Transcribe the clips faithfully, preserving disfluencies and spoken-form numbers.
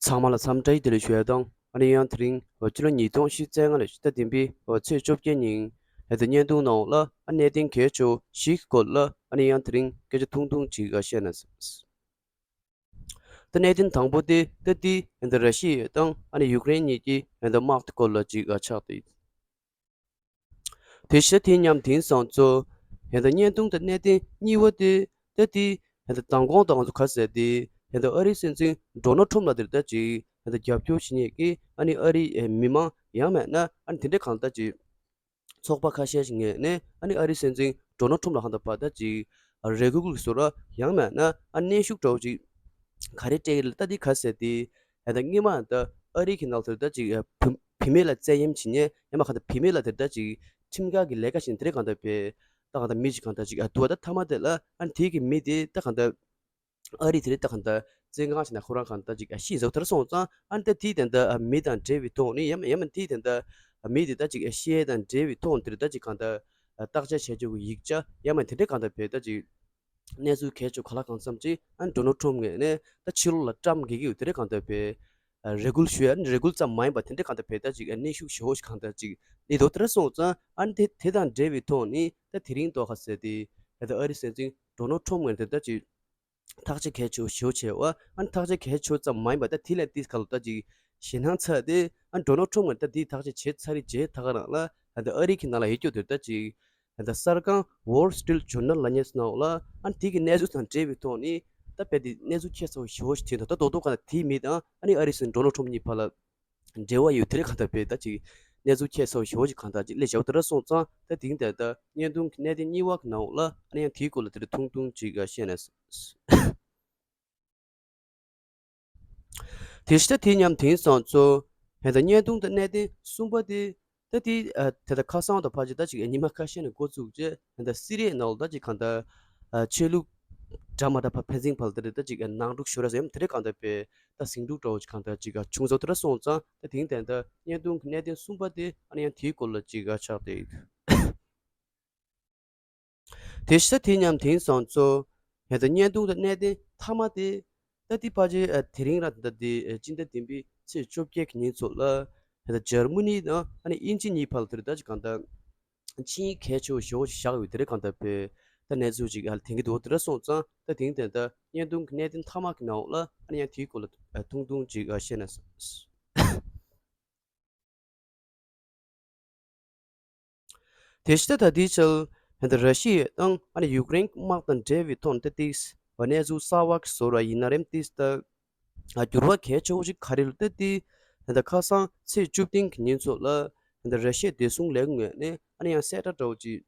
ཚང་མ་ལ་འཚམས་འདྲི་བདེ་ལེགས་ཞུ་ཡ་དང་། ཨ་ནི་ཡང་དེ་རིང་ཕྱི་ལོ་ཉིས་སྟོང་ཉི་ཤུ་རྩ་ལྔ་ལོའི་ཕྱི་ཟླ་བདུན་པའི་ཚེས་བཅོ་བརྒྱད་ཉིན་ཨ་ད་བརྙན་ཐུང་ནང་ལ་ཨ་གནད་དོན་གལ་ཆེ་བཞི་གི་སྐོར་ལ་ཨ་ནི་ཡང་དེ་རིང་སྐད་ཆ་ཐུང་ཐུང་ཅིག་བཤད་ན། ད་གནད་དོན་དང་པོ་དེ་ད་དེ་ཨ་ད་ར་ཤི་ཡ་དང་ཨ་ནི་ཡུཀ་རེན་གཉིས་ཀྱི་ཨ་ད་དམག་དེ་སྐོར་ལ་ཅིག་ཆགས་ཏེ། དེ་བཞིན་དེ་མཉམ་དེང་སང་ཚོ་ཨ་ད་བརྙན་ཐུང་དང་གནད་དོན་གཉིས་པ་དེ་ད་དེ་ཨ་ད་མདང་དགོང་དང་ང་ཚོ་ག་ཟེར་དེ་ཨ་ད་ཨ་རིའི་སྲིད་འཛིན་ཌོ་ནལ་ཁྲོམ་ལ་དེར་ད་ཅིག་ཨ་ད་རྒྱབ་སྐྱོར་བྱེད་མཁན་གྱི་ཨ་ནི་ཨ་རིའི་མི་མང་ཡང་མིན་ན་ཨ་ནི་དེ་འདྲའི་གང་ད་ཅིག་ཚོགས་པ་ཁ་ཤས་ཤིག་ངོས་ནས་ཨ་ནི་ཨ་རིའི་སྲིད་འཛིན་ཌོ་ནལ་ཁྲོམ་ལ་གང་ལྟར་བར་ད་ཅིག་རེ་སྐུལ་གྱི་བཟོ་འདྲ་ཡང་མིན་ན་ཨ་གནོན་ཤུགས་འདྲ་བོ་ཅིག་ག་རེ་སྤྲད་ཀྱི་རེད། ད་འདི་ག་ཟེར་དེ་ཨ་ད་སྔོན་མ་ད་ཨ་རི་གི་ནང་དུ་ད་ཅིག་བུ་བུད་མེད་ལ་བཙན་གཡེམ་བྱེད་མཁན་ཡང་མ་གང་ལྟར་བུད་མེད་ལ་དེ་ད་ཅིག་ཁྲིམས་འགལ་གྱི་ལས་ཀ་བྱེད་མཁན་དེ་རེད་གང་ལྟར་བས། ད་གང་ལྟར་མི་ཅིག་གང་ལྟར་ཅིག་ཨ་འདུག་བ། ད་མཐའ་མ་དེ་ལ་ཨ་ནི་དེ་གི་མི་དེ་ད་གང་ལྟར་ཨ་རི་དེ་རིང་ད་གང་ལྟར་བཙོན་ཁང་ཞིག་ན་ཁོ་རང་གང་ལྟར་ཅིག་ཨ་ཤི་ཟེར་བ་དེ་ར་སོང་ཙང་ཨ་ནི་ད་དེའི་དོན་དག་ཨ་མི་དང་འབྲེལ་བའི་ཐོག་ནས་ཡང་ཡང་མིན་དེའི་དོན་དག་ཨ་མི་དེ་ད་ཅིག་ཨ་ཤི་ཡས་དང་འབྲེལ་བའི་ཐོག་ནས་དེ་རིང་ད་ཅིག་གང་ལྟར་ཨ་བརྟག་དཔྱད་བྱ་རྒྱུ་གི་ཡིག་ཆ་ཡང་མིན་དེ་འདྲ་གང་ལྟར་བས་ད་ཅིག་གནས་ཚུལ་གལ་ཆེ་ག་ལ་གང་འཚམ་ཅིག་ཨ་ནི་ཌོ་ནལ་ཁྲོམ་ངོས་ནས་ད་ཕྱི་ལོགས་ལ་བཀྲམ་དགོས་ཀྱི་ཡོད། དེ་འདྲ་གང་ལྟར་བས་ཨ་རེ་སྐུལ་ཞུ་ཡ་ཨ་ནི་རེ་སྐུལ་ཙམ་མ་ཡིན་པ་དེ་འདྲ་གང་ལྟར་བས་ད་ཅིག་ཨ་གནོན་ཤུགས་ཞེ་པོ་ཞིག་གང་ལྟར་ཅིག་སླེབས་འདུག་དེ་ར་སོང་ཙང་ཨ་ནི་དེ་དེ་དང་འབྲེལ་བའི་ཐོག་ནས་ད་དེ་རིང་ཐོག་ཁ་ཟེར་དེ་ད་ཨ་རི་སྲིད་འཛིན་ཌོ་ནལ་ཁྲོམ་ངོས་ནས་ད་ཅིག་ཐག་གཅོད་གལ་ཆེ་ཞེ་པོ་བྱས་པ། ཨ་ནི་ཐག་གཅོད་གལ་ཆེ་ཙམ་མ་ཡིན་པ་ད་དེ་ལས་ཏིས་ག་ལ་ད་ཅིག་ཞེད་སྣང་ཚ་དེ་ཨ་ནི་ཌོ་ནལ་ཁྲོམ་ངོས་ནས་ད་དེའི་ཐག་གཅོད་བྱས་ཚར་རེད། བྱས་ད་ག་རང་ལ་ད་ཨ་རི་གི་ནང་ལ་ཡོད་རྒྱུ་དེ་ད་ཅིག་ད་གསར་ཁང་Wall Street Journal་ལབ་མཁན་ནང་ལ་ཨ་ནི་དེ་གི་གནས་ཚུལ་དང་འབྲེལ་བའི་ཐོག་ནས་ད་དཔེ་དེ་གནས་ཚུལ་ཁྱད་མཚར་པོ་ཞེ་པོ་ཞིག་ཐོན་འདུག་ད་རྡོག་རྡོག་ག་ན་དེའི་མི་དང་ཨ་ནི་ཨ་རི་སྲིད་འཛིན་ཌོ་ནལ་ཁྲོམ་གཉིས་བར་ལ་འབྲེལ་བ་ཡོད་དེ་རེད་གང་ལྟར་བས་ད་ཅིག་གནས་ཚུལ་ཁྱད་མཚར་པོ་ཞེ་པོ་ཞིག་གང་ལྟར་ཅིག་སླེབས་བྱས་པ་དེ་ར་སོང་ཙང་ད་དེང་དེ་ད་བརྙན་ཐུང་གི་གནད་དོན་གཉིས་པ་གི་ནང་ལ་ཨ་ནི་ཡང་དེའི་སྐོར་ལ་དེ་རིང་ཐུང་ཐུང་ཅིག་བཤད་ནས། དེ་བཞིན་དེ་མཉམ་དེང་སང་ཚོ་ད་བརྙན་ཐུང་དང་གནད་དོན་གསུམ་པ་དེ་ད་དེ་ཨ་དེ་ད་ཁ་སང་དང་ཕལ་ཆེར་ད་ཅིག་ཉི་མ་ཁ་ཤས་ནས་འགོ་བཙུགས་རྗེས་ད་སི་རི་ཡའི་ནང་ལ་ད་ཅིག་གང་ལྟར་ཨ་ཆོས་ལུགས་འདྲ་མི་འདྲ་ཕར་ཕན་ཚུན་བར་ལ་དེ་རེད་ད་ཅིག་ནང་འཁྲུག་ཤོར་ར་ཟེར་ཡམ་དེ་རེད་གང་ལྟར་བས་ད་ཟིང་འཁྲུག་འདྲ་བོ་ཅིག་གང་ལྟར་ཅིག་བྱུང་ཚར་དེ་ར་སོང་ཙང་ད་དེང་དེ་ད་བརྙན་ཐུང་གི་གནད་དོན་གསུམ་པ་དེ་ཨ་ནི་ཡང་དེའི་སྐོར་ལ་ཅིག་ཆགས་ཏེ། དེ་བཞིན་དེ་མཉམ་དེང་སང་ཚོ་ད་བརྙན་ཐུང་དང་གནད་དོན་མཐའ་མ་དེ་ད་དེ་ཕལ་ཆེར་ཨ་དེ་རིང་ར་ད་དེ་ཨ་སྤྱི་ཟླ་བདུན་པའི་ཚེས་བཅོ་བརྒྱད་ཀྱི་ཉིན་ཚོ་ལ་ད་འཇར་མ་ནི་དང་ཨ་ནི་དབྱིན་ཇི་གཉིས་བར་ལ་དེ་རེད་ད་ཅིག་གང་ལྟར་ཆིངས་ཡིག་གལ་ཆེ་བོ་ཞེ་པོ་ཞིག་བཞག་ཡོད་དེ་རེད་གང་ལྟར་བས་ད་གནས་ཚུལ་ཅིག་ཨ་ལ་ཐོན་གྱི་འདུག་དེ་ར་སོང་ཙང་ད་དེང་དེ་ད་བརྙན་ཐུང་གི་གནད་དོན་མཐའ་མ་གི་ནང་ལ་ཨ་ནི་ཡང་དེའི་སྐོར་ལ་ཨ་ཐུང་ཐུང་ཅིག་ཨ་བཤད་ན། དེ་བཞིན་ད་ལྟའི་ཆར་ད་ལྟ་ར་ཤི་ཡ་དང་ཨ་ནི་ཡུཀ་རེན་དམག་དང་འབྲེལ་བའི་ཐོག་ནས་ཏིས་གནས་ཚུལ་གསར་བ་ཞིག་བཟོ་ར་ཡིན་ན་རེམ་ཏིས་ད་འགྱུར་བ་གལ་ཆེ་བོ་ཞིག་ག་རེ་ལ་ད་ལྟའི་ད་ལྟ་ཁ་སང་ཚེས་བཅུ་བདུན་གྱི་ཉིན་ཚོ་ལ་ད་ལྟ་ར་ཤི་ཡའི་བདེ་སྲུང་ལས་ཁུངས་ངོས་ནས་ཨ་ནི་ཡང་གསལ་བསྒྲགས་འདྲ་བོ་ཅིག་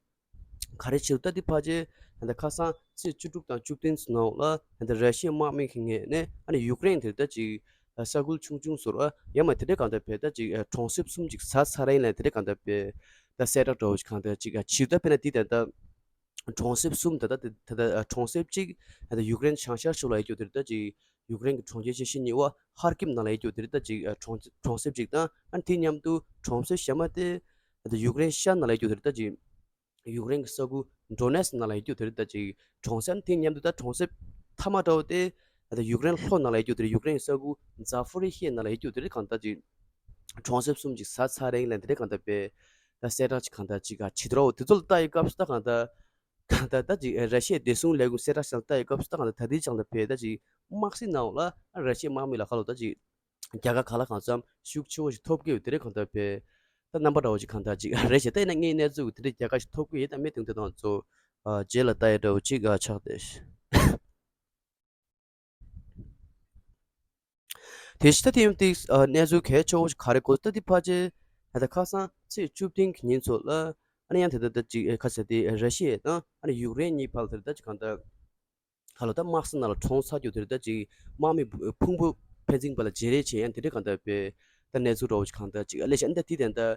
ག་རེ་བྱས་ད་ལྟའི་ཕལ་ཆེར་ད་ལྟ་ཁ་སང་ཚེས་བཅུ་དྲུག་དང་བཅུ་བདུན་ནང་ལ་ད་ལྟ་ར་ཤི་ཡའི་དམག་མི་གི་ངོས་ནས་ཨ་ནི་ཡུཀ་རེན་དེར་ད་ཅིག་ས་ཁུལ་ཆུང་ཆུང་ཟེར་བ་ཡང་མ་དེ་འདྲའི་གང་ལྟར་བས་ད་ཅིག་གྲོང་གསེབ་གསུམ་ཅིག་ཟ་ཚར་ཡིན་ལ་དེ་འདྲའི་གང་ལྟར་བས་ད་གསལ་བསྒྲགས་འདྲ་བོ་ཞིག་གང་ལྟར་ཅིག་བྱས་ད་དཔེར་ན་དེ་ད་ལྟ་གྲོང་གསེབ་གསུམ་ད་ལྟ་དེ་ད་ལྟ་གྲོང་གསེབ་གཅིག་ད་ལྟ་ཡུཀ་རེན་བྱང་ཤར་ཕྱོགས་ལ་ཡོད་རྒྱུ་དེ་ད་ཅིག་ཡུཀ་རེན་གྱི་གྲོང་ཁྱེར་ཆེ་ཤོས་གཉིས་པ་ཧར་ཀིབ་ནང་ལ་ཡོད་རྒྱུ་དེ་ད་ཅིག་གྲོང་གྲོང་གསེབ་ཅིག་དང་ཨ་ནི་དེ་མཉམ་དུ་གྲོང་གསེབ་གཞན་མ་དེ་ད་ལྟ་ཡུཀ་རེན་ཤར་ནང་ལ་ཡོད་རྒྱུ་དེ་ད་ཅིག་ཡུཀ་རེན་གྱི་ས་ཁུལ་ཌོ་ནེ་སི་ནང་ལ་ཡོད་རྒྱུ་དེ་རེད་ད་ཅིག་གྲོང་གསེབ་དེ་མཉམ་དུ་ད་གྲོང་གསེབ་མཐའ་མ་འདྲ་བོ་དེ་ད་ཡུཀ་རེན་ལྷོ་ནང་ལ་ཡོད་རྒྱུ་དེ་རེད། ཡུཀ་རེན་གྱི་ས་ཁུལ་ཛ་ཕོ་རི་ཤི་ཡ་ནང་ལ་ཡོད་རྒྱུ་དེ་རེད་གང་ལྟར་ཅིག་གྲོང་གསེབ་གསུམ་ཅིག་ཟ་ཚར་རེད་ལབ་དེ་རེད་གང་ལྟར་བས་ད་གསལ་བསྒྲགས་ཅིག་གང་ལྟར་ཅིག་ག་བྱེད་འདྲ་བོ་དེ་ཚོ་ལ་ལྟ་ཡི་སྐབས་སུ་ད་གང་ལྟར་གང་ལྟར་ད་ཅིག་ར་ཤི་ཡའི་བདེ་སྲུང་ལས་ཁུངས་གསལ་བསྒྲགས་ཅིག་ལ་ལྟ་ཡི་སྐབས་སུ་ད་གང་ལྟར་ད་ལྟའི་ཆ་ལ་བས་ད་ཅིག་དམག་སྲིད་ནང་ལ་ར་ཤི་ཡའི་དམག་མི་ལ་ཁ་ལོ་ད་ཅིག་རྒྱལ་ཁ་ག་ལ་གང་འཚམ་ཤུགས་ཆེ་བོ་ཞིག་ཐོབ་ཀྱི་ཡོད་དེ་རེད་གང་ལྟར་བས། ད་རྣམ་པ་འདྲ་བོ་ཅིག་གང་ལྟར་ཅིག་རེད་ཤག་ད་ཡིན་ན་ངའི་གནས་ཚུལ་དེ་འདྲའི་རྒྱལ་ཁ་ཞིག་ཐོབ་ཀྱི་ཡོད་ད་མེད་དུང་དེ་དང་ཚོ་རྗེས་ལ་ལྟ་ཡ་འདྲ་བོ་ཅིག་ཆགས་ཏེ། དེ་ཤི་ད་དེ་ཡིན་ཏིག་གནས་ཚུལ་གལ་ཆེ་བོ་ཞིག་ག་རེ་གོ་ད་དེ་ཕལ་ཆེར་ད་ལྟ་ཁ་སང་ཚེས་བཅུ་བདུན་གྱི་ཉིན་ཚོ་ལ་ཨ་ནི་ཡང་དེ་ད་ད་ཅིག་ཁ་ཟེར་དེ་ར་ཤི་ཡ་དང་ཨ་ནི་ཡུཀ་རེན་གཉིས་བར་དེ་ད་ཅིག་གང་ལྟར། ཧ་ལོ་ད་དམག་ས་ནང་ལ་གྲོངས་ཚར་རྒྱུ་དེ་རེད། ད་ཅིག་དམག་མི་ཕུང་པོ་ཕན་ཚུན་བར་ལ་བརྗེ་རེས་བྱེད་ཡ་དེ་འདྲ་གང་ལྟར་བས་ད་གནས་ཚུལ་འདྲ་བོ་ཞིག་གང་ལྟར་ཅིག་ཨ་ལས་ཤ་ཨ་ད་དེ་དེ་འདྲ་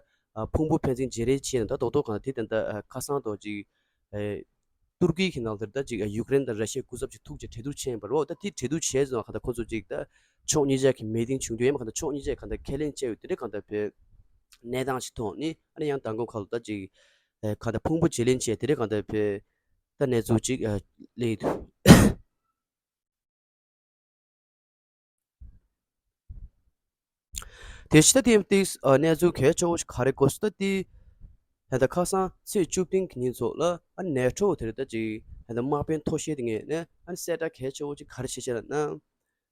ཕུང་པོ་ཕན་ཚུན་བརྗེ་རེས་བྱེད་ན་ད་རྡོག་རྡོག་གང་ལྟར་དེ་དེ་འདྲ་ཁ་སང་རྡོག་ཅིག་ཏུར་ཀི་གི་ནང་དེར་ད་ཅིག་ཡུཀ་རེན་དང་ར་ཤི་ཡའི་སྐུ་ཚབ་ཅིག་ཐུག་ཅིག་གྲོས་བསྡུར་བྱས་པ་རེད། ད་དེ་གྲོས་བསྡུར་བྱས་ཙང་གང་ལྟར་ཁོ་ཚོ་ཅིག་ད་ཕྱོགས་གཉིས་ཆ་གི་མི་ཏིང་བྱུང་རྒྱུ་ཡིན་མ་གང་ལྟར་ཕྱོགས་གཉིས་ཆ་གང་ལྟར་ཁས་ལེན་བྱས་ཡོད་དེ་འདྲ་གང་ལྟར་བས་གནས་སྟངས་ཅིག་ཐོག་ནས་ཨ་ནི་ཡང་མདང་དགོང་ཁ་ལོ་ད་ཅིག་གང་ལྟར་ཕུང་པོ་བརྗེ་ལེན་བྱས་དེ་འདྲ་གང་ལྟར་བས། ད་གནས་ཚུལ་ཅིག་ཨ་སླེབས་འདུག་དེ་ཕྱི་ད་དེ་ཏིག་ཨ་གནས་ཚུལ་གལ་ཆེ་བོ་ཞིག་ག་རེ་གོ་སོང་ད་དེ། ད་ལྟ་ཁ་སང་ཚེས་བཅུ་བདུན་གྱི་ཉིན་ཚོ་ལ་ཨ་ནེ་ཊོ་དེར་ད་ཅིག་ད་ལྟ་དམག་དཔོན་མཐོ་ཤོས་དེ་ངོས་ནས་ཨ་གསལ་བསྒྲགས་གལ་ཆེ་བོ་ཅིག་ག་རེ་བྱས་བྱས་ལབ་ན།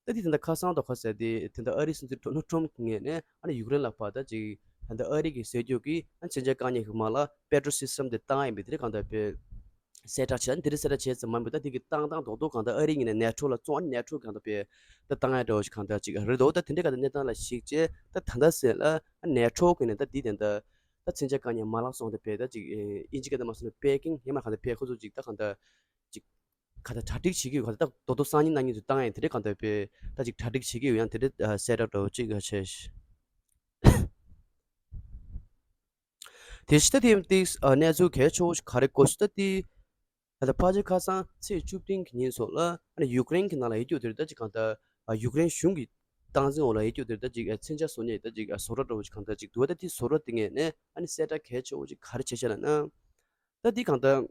ད་དེ་ད་ལྟ་ཁ་སང་དང་ཁ་སང་དེ་ད་ལྟ་ཨ་རིའི་སྲིད་འཛིན་ཌོ་ནལ་ཊམ་གྱི་ངོས་ནས་ཨ་ནི་ཡུཀ་རེན་ལ་ཕར་ད་ཅིག་ད་ལྟ་ཨ་རི་གི་ཟས་རྒྱུ་གི་ཨ་མཚོན་ཆ་བཀག་ཉར་གྱི་དམག་ལ་པེ་ཊྲིའོཊ་སིས་ཊམ་དེ་བཏང་ཡིན་པའི་དེ་རིང་གང་ལྟར་དཔེ། གསལ་བསྒྲགས་བྱས། འདི་འདྲ་གསལ་བསྒྲགས་བྱས་ཙམ་མ་ཡིན་པར་ད་དེ་གི་བཏང་སྟངས་རྡོག་རྡོག་གང་ལྟར་ཨ་རིའི་ངོས་ནས་ནེ་ཊོ་ལ་བཙོང་ཨ་ནེ་ཊོ་གང་ལྟར་དཔེ་ད་བཏང་ཡ་འདྲ་བོ་ཞིག་གང་ལྟར་ཅིག་རེད་འདུག་ད་དེ་འདྲའི་གང་ལྟར་གནས་སྟངས་ལ་གཞིགས་བྱས་ད་ད་ལྟ་ཟེར་ལ་ཨ་ནེ་ཊོ་གི་ནས་ད་འདི་དེ་འདྲ་ད་མཚོན་ཆ་བཀག་ཉར་མ་ལག་སོང་ད་དཔེ་ད་ཅིག་ཨིན་ཇི་སྐད་དུ་མ་སོང་ན་པེ་ཀིང་ཡང་མ་གང་ལྟར་དཔེ་ཁོ་ཚོ་ཅིག་ད་གང་ལྟར་ཅིག་གང་ལྟར་གྲ་སྒྲིག་བྱེད་ཀྱི་ཡོད། གང་ལྟར་ད་རྡོག་རྡོག་སང་ཉིན་གནངས་ཉིན་དུ་བཏང་ཡ་དེ་འདྲའི་གང་ལྟར་དཔེ་ད་ཅིག་གྲ་སྒྲིག་བྱེད་ཀྱི་ཡོད། ཡང་དེ་འདྲའི་གསལ་བསྒྲགས་འདྲ་བོ་ཅིག་བྱས། དེ་ཕྱི་ད་ཐེངས་ཏིག་གནས་ཚུལ་གལ་ཆེ་བོ་ཞིག་ག་རེ་གོ་སོང་ད་དེ། ད་ལྟ་ཕལ་ཆེར་ཁ་སང་ཚེས་བཅུ་བདུན་གྱི་ཉིན་སོགས་ལ་ཨ་ནི་ཡུཀ་རེན་གྱི་ནང་ལ་ཡོད་རྒྱུ་དེར་ད་ཅིག་གང་ལྟར་ཡུཀ་རེན་གཞུང་གི་སྟངས་འཛིན་འོག་ལ་ཡོད་རྒྱུ་དེར་ད་ཅིག་མཚོན་ཆ་བཟོ་མཁན་ད་ཅིག་བཟོ་གྲྭ་འདྲ་བོ་ཞིག་གང་ལྟར་ཅིག་འདུག་ད་དེ་བཟོ་གྲྭ་དེ་ངོས་ནས་ཨ་ནི་གསལ་བསྒྲགས་གལ་ཆེ་བོ་ཞིག་ག་རེ་བྱས་ཤག་ལབ་ན། ད་དེ་གང་ལྟར།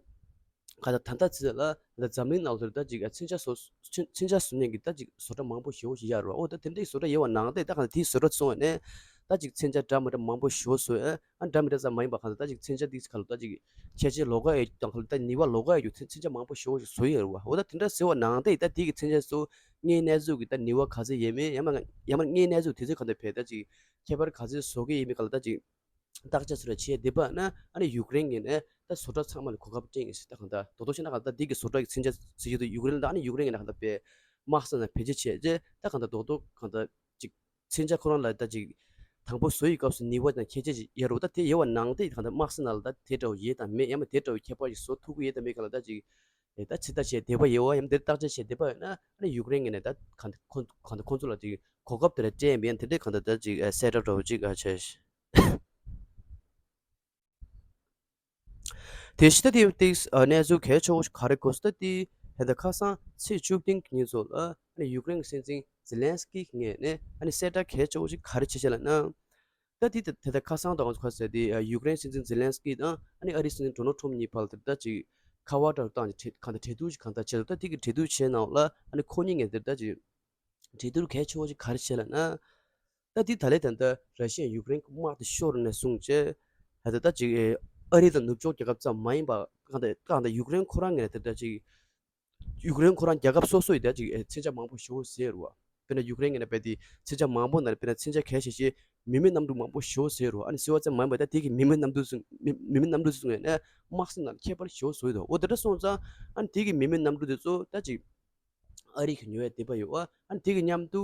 གང་ལྟར་ད་ལྟ་ཚེ་ལ་ད་འཛམ་གླིང་ནང་ལོགས་ད་ཅིག་མཚོན་ཆ་བཟོ། མཚོན་ཆ་བཟོ་མཁན་གྱི་ད་ཅིག་བཟོ་གྲྭ་མང་པོ་ཞེ་པོ་ཞིག་ཡོད་རེད་བ། འོ་ད་དེ་འདྲའི་བཟོ་གྲྭ་ཡོད་པ་ནང་དེ་ད་གང་ལྟར་དེའི་བཟོ་གྲྭ་ཚོ་ནས་ད་ཅིག་མཚོན་ཆ་འདྲ་མི་འདྲ་མང་པོ་ཞེ་པོ་བཟོས། ཨ་འདྲ་མི་འདྲ་ཙམ་མ་ཡིན་པ་གང་ལྟར་ད་ཅིག་མཚོན་ཆ་དེ་ཁ་ལོ་ད་ཅིག་ཁྱད་ཆོས་ལོགས་ཀ་ཡོད་དང་ཁ་ལོ་ད་ནུས་པ་ལོགས་ཀ་ཡོད་རྒྱུ་མཚོན་ཆ་མང་པོ་ཞེ་པོ་ཞིག་བཟོས་ཡོད་རེད་བ། འོ་ད་དེ་འདྲ་བཟོས་པ་ནང་དེ་ད་དེ་གི་མཚོན་ཆ་ཚོ་དངོས་གནས་ཚུལ་གྱི་ད་ནུས་པ་ག་ཚོད་ཡོད་མེད་ཡང་མ་ཡང་མ་དངོས་གནས་ཚུལ་དེ་ཚོ་གང་ལྟར་བས་ད་ཅིག་ཁྱད་པར་ག་ཚོད་བཟོ་གི་ཡོད་མེད་ག་ལ་ད་ཅིག་བརྟག་དཔྱད་ཚུར་བྱས་བསྡད་པ་ན་ཨ་ནི་ཡུཀ་རེན་གྱི་ནས་ད་བཟོ་གྲྭ་ཚང་མ་ལ་གོ་སྐབས་སྤྲད་ཡིན་ཟེར། ད་གང་ལྟར་རྡོག་རྡོག་བཤད་ན་གང་ལྟར་འདི་གི་བཟོ་གྲྭ་གི་མཚོན་ཆ་ཟེར་གྱི་འདུག་ཡུཀ་རེན་ལ་ད་ཨ་ནི་ཡུཀ་རེན་གྱི་ནས་གང་ལྟར་དཔེ་དམག་ས་ནང་བེད་སྤྱོད་བྱས་རྗེས་ད་གང་ལྟར་རྡོག་རྡོག་གང་ལྟར་ཅིག་མཚོན་ཆ་ཁོ་རང་ལ་ད་ཅིག་དང་པོ་བཟོ་ཡི་སྐབས་སུ་ནུས་པ་དང་ཁྱད་ཆོས་ཅིག་ཡོད་རེད། ད་དེ་ཡོད་པ་ནང་དེ་གང་ལྟར་དམག་ས་ནང་ལ་ད་དེ་འདྲ་བོ་ཡོད་དང་མེད་ཡང་མ་དེ་འདྲ་བོ་ཁྱད་པར་ཞིག་བཟོ་ཐུབ་ཀྱི་ཡོད་དང་མེད་ག་ལ་ད་ཅིག་ད་ཕྱི་ལྟ་བྱས་བསྡད་པ་ཡོད་པ་ཡང་དེར་བརྟག་དཔྱད་བྱས་བསྡད་པ་ཡོད་ན་ཨ་ནི་ཡུཀ་རེན་གྱི་ནས་ད་གང་ལྟར་ཁོང་ཁོང་ཚོ་ལ་ཅིག་གོ་སྐབས་དེ་འདྲ་སྤྲད་ཡིན་པ་ཡང་དེ་འདྲའི་གང་ལྟར་ད་ཅིག་གསལ་བསྒྲགས་འདྲ་བོ་ཅིག་བྱས། དེ་ཕྱི་ད་ལྟའི་ཏིག་གནས་ཚུལ་གལ་ཆེ་བོ་ཞིག་ག་རེ་གོ་སོང་ད་དེ། ད་ལྟ་ཁ་སང་ཚེས་བཅུ་བདུན་གྱི་ཉིན་ཚོ་ལ་ཨ་ནི་ཡུཀ་རེན་གྱི་སྲིད་འཛིན་ཛེ་ལན་སི་ཀི་ངོས་ནས་ཨ་ནི་གསལ་བསྒྲགས་གལ་ཆེ་བོ་ཞིག་ག་རེ་བྱས་ཤག་ལབ་ན། ད་དེ་ད་ད་ལྟ་ཁ་སང་དང་ཁ་སང་དེ་ཡུཀ་རེན་སྲིད་འཛིན་ཛེ་ལན་སི་ཀི་དང་ཨ་ནི་ཨ་རིའི་སྲིད་འཛིན་ཌོ་ནལ་ཊམ་གཉིས་བར་དུ་ད་ཅིག་ཁ་པར་འདྲ་བཏང་ཅིག་གང་ལྟར་གྲོས་བསྡུར་ཞིག་གང་ལྟར་བྱས་འདུག་ད་དེ་གི་གྲོས་བསྡུར་བྱས་ནང་ལ་ཨ་ནི་ཁོ་གཉིས་ངོས་དེར་ད་ཅིག་གྲོས་བསྡུར་གལ་ཆེ་བོ་ཞིག་ག་རེ་བྱས་ལབ་ན། ད་དེ་ད་ལས་ད་ལྟ་ར་ཤི་ཡ་ཡུཀ་རེན་གྱི་དམག་དེ་ཤོར་ནས་བཟུང་བྱས། ད་ལྟ་ད་ཅིག་ཨ་རི་དང་ནུབ་ཕྱོགས་རྒྱལ་ཁབ་ཙམ་མ་ཡིན་པ་གང་ལྟར་གང་ལྟར་ཡུཀ་རེན་ཁོ་རང་ངོས་ནས་ད་ལྟ་ཅིག་ཡུཀ་རེན་ཁོ་རང་རྒྱལ་ཁབ་སོ་སོ་ཡི་ད་ཅིག་མཚོན་ཆ་མང་པོ་ཞེ་པོ་ཟེར་བ། དཔེར་ན་ཡུཀ་རེན་ངོས་ནས་དཔེ་དེ་མཚོན་ཆ་མང་པོ་ནང་དཔེར་ན་མཚོན་ཆ་གལ་ཆེ་ཤོས་མི་མེད་གནམ་གྲུ་མང་པོ་ཞེ་པོ་ཟེར་བ། ཨ་ནི་ཟེར་བ་ཙམ་མ་ཡིན་པ་ད་དེ་གི་མི་མེད་གནམ་གྲུ་ཚོ་མི་མི་མེད་གནམ་གྲུ་ཚོ་ངོས་ནས་དམག་སྲིད་ནང་ཁྱད་པར་ཞེ་པོ་བཟོ་ཡི་འདུག་འོ་དེ་འདྲ་སོང་ཙང་ཨ་ནི་དེ་གི་མི་མེད་གནམ་གྲུ་དེ་ཚོ་ད་ཅིག་ཨ་རི་གིས་ཉོ་ཡ་འདོད་པ་ཡོད་པ། ཨ་ནི་དེ་གི་མཉམ་དུ་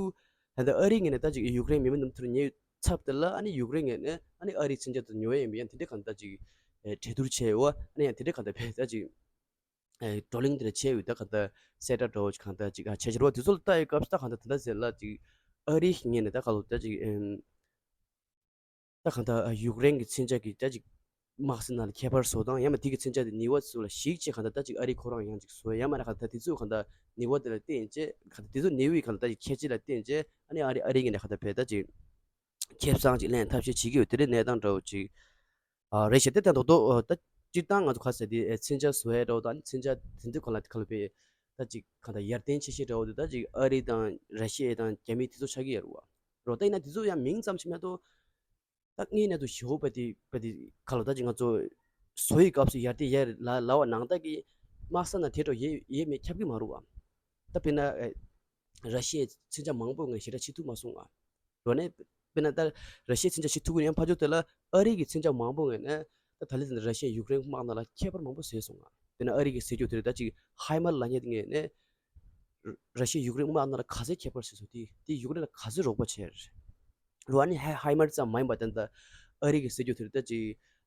ད་ལྟ་ཨ་རི་ངོས་ནས་ད་ཅིག་ཡུཀ་རེན་མི་མེད་གནམ་གྲུ་ཉོས་ཚབ་དེ་ལ་ཨ་ནི་ཡུཀ་རེན་ངོས་ནས་ཨ་ནི་ཨ་རིའི་མཚོན་ཆ་དེ་ཉོ་ཡ་ཡིན་པ་ཡང་དེ་འདྲ་གང་ལྟར་ཅིག་ཨེ་གྲོས་བསྡུར་བྱས་ཡོད་པ། ཨ་ནི་ཡང་དེ་འདྲ་གང་ལྟར་བས་ད་ཅིག་ཨེ་བགྲོ་གླེང་དེ་འདྲ་བྱས་ཡོད། ད་གང་ལྟར་གསལ་བསྒྲགས་འདྲ་བོ་ཅིག་གང་ལྟར་ཅིག་ཨ་བྱས་བྱས་རེད་བ། དེ་ཚོ་ལ་ལྟ་ཡི་སྐབས་སུ་ད་གང་ལྟར་དེ་འདྲ་ཟེར་ལ་ཅིག་ཨ་རི་ངོས་ནས་ད་ག་ལོ་ད་ཅིག་ཨེམ། ད་གང་ལྟར་ཡུཀ་རེན་གྱི་མཚོན་ཆ་གི་ད་ཅིག་དམག་སྲིད་ནང་ལ་ཁྱད་པར་བཟོ་དང་ཡང་མ་དེ་གི་མཚོན་ཆ་དེ་ནུས་པ་ཚོ་ལ་གཞིགས་བྱས་གང་ལྟར་ད་ཅིག་ཨ་རི་ཁོ་རང་ཡང་ཅིག་བཟོ་ཡ་མ་རེད། གང་ལྟར་དེ་ཚོ་གང་ལྟར་ནུས་པ་དེ་ལ་བརྟེན་བྱས་གང་ལྟར་དེ་ཚོ་ནུས་པའི་གང་ལྟར་ད་ཅིག་ཁྱད་ཆོས་ལ་བརྟེན་བྱས་ཨ་ནི་ཨ་རི་ཨ་རི་ངོས་ནས་གང་ལྟར་བས་ད་ཅིག་ཁེ་བཟང་ཅིག་ལེན་ཐབས་ཤེས་བྱེད་ཀྱི་ཡོད། དེ་འདྲའི་གནས་སྟངས་འདྲ་བོ་ཅིག་ཨ་རེད་ཤག་དེ་ལྟར་རྡོག་རྡོག་ད་སྤྱིར་བཏང་ང་ཚོ་ག་ཟེར་དེ་མཚོན་ཆ་བཟོ་ཡ་འདྲ་བོ་དང་མཚོན་ཆ་དེ་ཚོ་གང་ལ་ག་ལ་བས་ད་ཅིག་གང་ལྟར་ཡར་ཐོན་ཆེ་ཤོས་འདྲ་བོ་དེ་ད་ཅིག་ཨ་རི་དང་ར་ཤི་ཡ་དང་རྒྱ་མི་དེ་ཚོ་ཆགས་ཀྱི་ཡོད་རེད་བ། རོ་ད་ཡིན་ན་དེ་ཚོ་ཡང་མིང་ཙམ་ཞིག་མ་གཏོགས། ད་དངོས་གནས་དུ་ཞེ་པོ་དཔེ་དེ་དཔེ་དེ་ག་ལ་ད་ཅིག་ང་ཚོ་བཟོ་ཡི་སྐབས་སུ་ཡར་དེ་ཡར་ལ་ལ་བ་ནང་ལྟ་གི་དམག་ས་ན་དེ་འདྲ་ཡོད་ཡོད་མེད་ཁྱབ་ཀྱི་མ་རེད་བ། ད་དཔེར་ན་ཨེ་ར་ཤི་ཡའི་མཚོན་ཆ་མང་པོ་ངས་ཞེ་དྲག་བྱེད་ཐུབ་མ་སོང་ང་། རོ་ནས་དཔེར་ན་ད་ར་ཤི་ཡའི་མཚོན་ཆ་བྱེད་ཐུབ་ཀྱི་ཡང་ཕར་ཕྱོགས་དེ་ལ་ཨ་རི་གི་མཚོན་ཆ་མང་པོ་ངས་ནས་ད་ད་ལི་དེ་ར་ཤི་ཡ་ཡུཀ་རེན་དམག་ནང་ལ་ཁྱད་པར་མང་པོ་བཟོས་སོང་ང་། དཔེར་ན་ཨ་རི་གི་ཟེར་རྒྱུ་དེ་རེད། ད་ཅིག་ཧའི་མར་ལབ་མཁན་དེ་ངས་ནས། ར་ཤི་ཡ་ཡུཀ་རེན་དམག་ནང་ལ་ག་ཚད་ཁྱད་པར་བཟོས་སོང་དེ་དེ་ཡུཀ་རེན་ལ་ག་ཚད་རོགས་པ་བྱས་རེད། རོ་ཨ་ནི་ཧའི་ཧའི་མར་ཙམ་མ་ཡིན་པ་ད་ལྟ་ཨ་རི་གི་ཟེར་རྒྱུ་དེ་རེད། ད་ཅིག་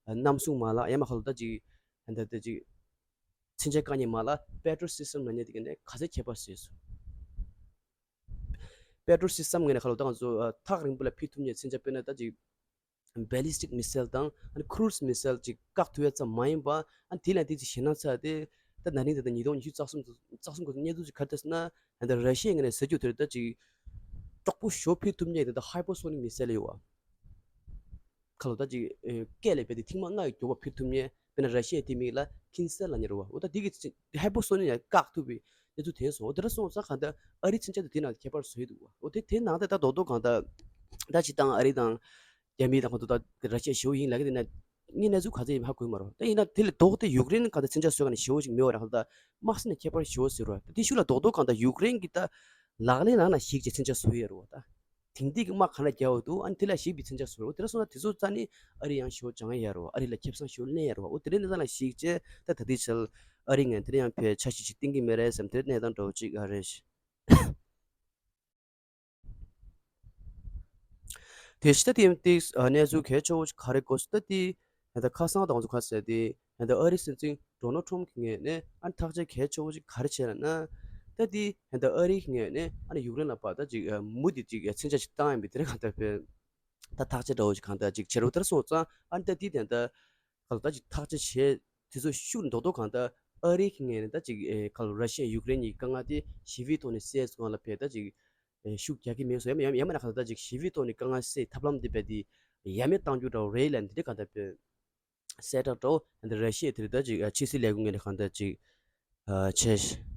གནམ་སྲུང་མ་ལག་ཡང་མ་ཁ་ལོ་ད་ཅིག་ད་ད་ཅིག་མཚོན་ཆ་བཀག་ཉར་མ་ལག་པེ་ཊྲིའོཊ་སིས་ཊམ་ལབ་མཁན་དེ་ག་ནས་ག་ཚད་ཁྱད་པར་བཟོས་སོང་། པེ་ཊྲིའོཊ་སིས་ཊམ་ངོས་ནས་ཁ་ལོ་ད་ང་ཚོ་ཨ་ཐག་རིང་པོ་ལ་ཕུད་ཐུབ་མཁན་མཚོན་ཆ་དཔེར་ན་ད་ཅིག་བྷེ་ལི་སི་ཊིག་མི་སེལ་དང་ཨ་ནི་ཁུ་རུ་སི་མི་སེལ་ཅིག་བཀག་ཐུབ་ཡ་ཙམ་མ་ཡིན་པ། ཨ་ནི་དེ་ལས་དེ་ཅིག་ཞེད་སྣང་ཚ་དེ་ད་ན་ནིང་ད་ལྟ་ཉིས་སྟོང་ཉི་ཤུ་རྩ་གསུམ་རྩ་གསུམ་གོང་གནས་ཚུལ་ཅིག་ག་རེ་ལྟ་ཟེར་ན། ད་ལྟ་ར་ཤི་ཡའི་ངོས་ནས་ཟེར་རྒྱུ་དེ་ད་ཅིག་གྲོགས་པོ་ཞོ་ཕུད་ཐུབ་མཁན་དེ་ད་ཧའི་པར་སོ་ནིག་མི་སེལ་ཡོད་བ། ཁ་ལོ་ད་ཅིག་ཨེ་སྐད་ལས་དཔེ་དེ་ཐེངས་མ་ལྔ་ཡི་མགྱོགས་པ་ཕུད་ཐུབ་མཁན་དཔེར་ན་ར་ཤི་ཡའི་དེ་མིང་ལ་ཁིན་སེལ་ལབ་མཁན་རེད་བ། འོ་ད་དེ་གི་ཧའི་པར་སོ་ནིག་ཡང་བཀག་ཐུབ་པའི་གནས་ཚུལ་ཐོན་སོང་། འོ་དེ་འདྲ་སོང་ཙང་གང་ལྟར་ཨ་རིའི་མཚོན་ཆ་དེ་དེ་ནང་ཁྱད་པར་བཟོས་འདུག་བ། འོ་དེ་དེ་ནང་དེ་ད་རྡོག་རྡོག་གང་ལྟར་ ད་སྤྱིར་བཏང་ཨ་རི་དང་རྒྱ་མི་དང་ཁོང་ཚོ་ད་ར་ཤི་ཡ་ཞེ་པོ་ཡིན་ལབ་ཀྱི་འདུག་ན། ངས་གནས་ཚུལ་ག་ཚོད་ཡིན་ཧ་གོ་གི་མ་རེད། ད་ཡིན་ན་དེ་ལས་ལྡོག་སྟེ་ཡུཀ་རེན་ག་ད་མཚོན་ཆ་བཟོ་ག་ནས་ཞེ་པོ་ཞིག་མེད་པ་རེད། ཧ་ད་དམག་ས་ནས་ཁྱད་པར་ཞེ་པོ་ཟེར་བ་ད་དེ་ཤུགས་ལ་རྡོག་རྡོག་གང་ད་ཡུཀ་རེན་གྱི་ད་ལག་ལེན་ནང་ན་ཞིག་ཅེས་མཚོན་ཆ་བཟོ་ཡ་རེད་བ། ད་དེང་དུས་ཀྱི་དམག་ག་ན་རྒྱག་འོ་འདུག་ཨ་ནི་དེ་ལ་ཞིག་པའི་མཚོན་ཆ་བཟོ་རེད་བ། དེ་ལ་སོང་ན་དེ་ཚོ་རྩ་ནི་ཨ་རི་ཡང་ཞེ་པོ་སྦྱང་ཡ་རེད་བ། ཨ་རི་ལ་ཁེ་བཟང་ཞེ་པོ་ལེན་ཡ་རེད་བ། འོ་དེ་རིང་གནས་སྟངས་ལ་ཞིག་ཅེས་ད་ད་ལྟའི་ཆར་ཨ་རི་ངན་དེ་རིང་ཡང་ཕའི་འཆར་གཞི་ཞིག་བཏིང་གི་མེད་རེད་བསམ། དེ་གནས་སྟངས་འདྲ་བོ་ཅིག་ཨ་རེད། དེ་ཕྱི་ད་དེ་ཏིག་གནས་ཚུལ་གལ་ཆེ་བོ་ཞིག་ག་རེ་གོ་སོང་ད་དེ་ད་ཁ་སང་དང་ཚོ་ཁ་ཟེར་དེ་ད་ཨ་རི་སྲིད་འཛིན་ཌོ་ནལ་ཊམ་གྱི་ངོས་ནས་ཨ་ཐག་གཅོད་གལ་ཆེ་བོ་ཞིག་ག་རེ་བྱས་ལ་ན། ད་དེ་ད་ཨ་རི་གི་ངོས་ནས་ཨ་ནི་ཡུཀ་རེན་ལ་ཕར་ད་ཅིག་མུ་མཐུད་ཅིག་མཚོན་ཆ་ཞིག་བཏང་ཡིན་པའི་དེ་རིང་གང་ལྟར་ཕན་ད་ཐག་གཅོད་འདྲ་བོ་ཞིག་གང་ལྟར་ཅིག་བྱེད་རོགས་དེར་སོང་ཙང་ཨ་ནི་ད་དེ་དེ་ད། ག་ལ་ད་ཅིག་ཐག་གཅོད་བྱས་དེ་ཚོ་ཤུགས་རྡོག་རྡོག་གང་ལྟར་ཨ་རི་གི་ངོས་ནས་ད་ཅིག་ཨེ་ག་ལ་ར་ཤི་ཡ་ཡུཀ་རེན་གྱི་དཀའ་ངལ་དེ་ཞི་བའི་ཐོག་ནས་སེལ་སོང་ལ་ཕེ་ད་ཅིག་ཨེ་ཤུགས་རྒྱག་གི་མེད་སོང་། ཡང་ཡང་མིན་ན་གང་ལྟར་ད་ཅིག་ཞི་བའི་ཐོག་ནས་དཀའ་ངལ་སེལ་ཐབས་ལམ་དེ་བས་དེ་ཡ་མེད་གཏང་རྒྱུ་འདྲ་བོ་རེད་ལབ་འདི་འདྲ་གང་ལྟར་བས་གསལ་བསྒྲགས་འདྲ་བོ་འདི་ར་ཤི་ཡ་དེ་རེད་ད་ཅིག་ཨ་ཕྱི་སྲིད་ལས་ཁུངས་ངོས་ནས་གང་ལྟར་ཅིག་ཨ་བྱས།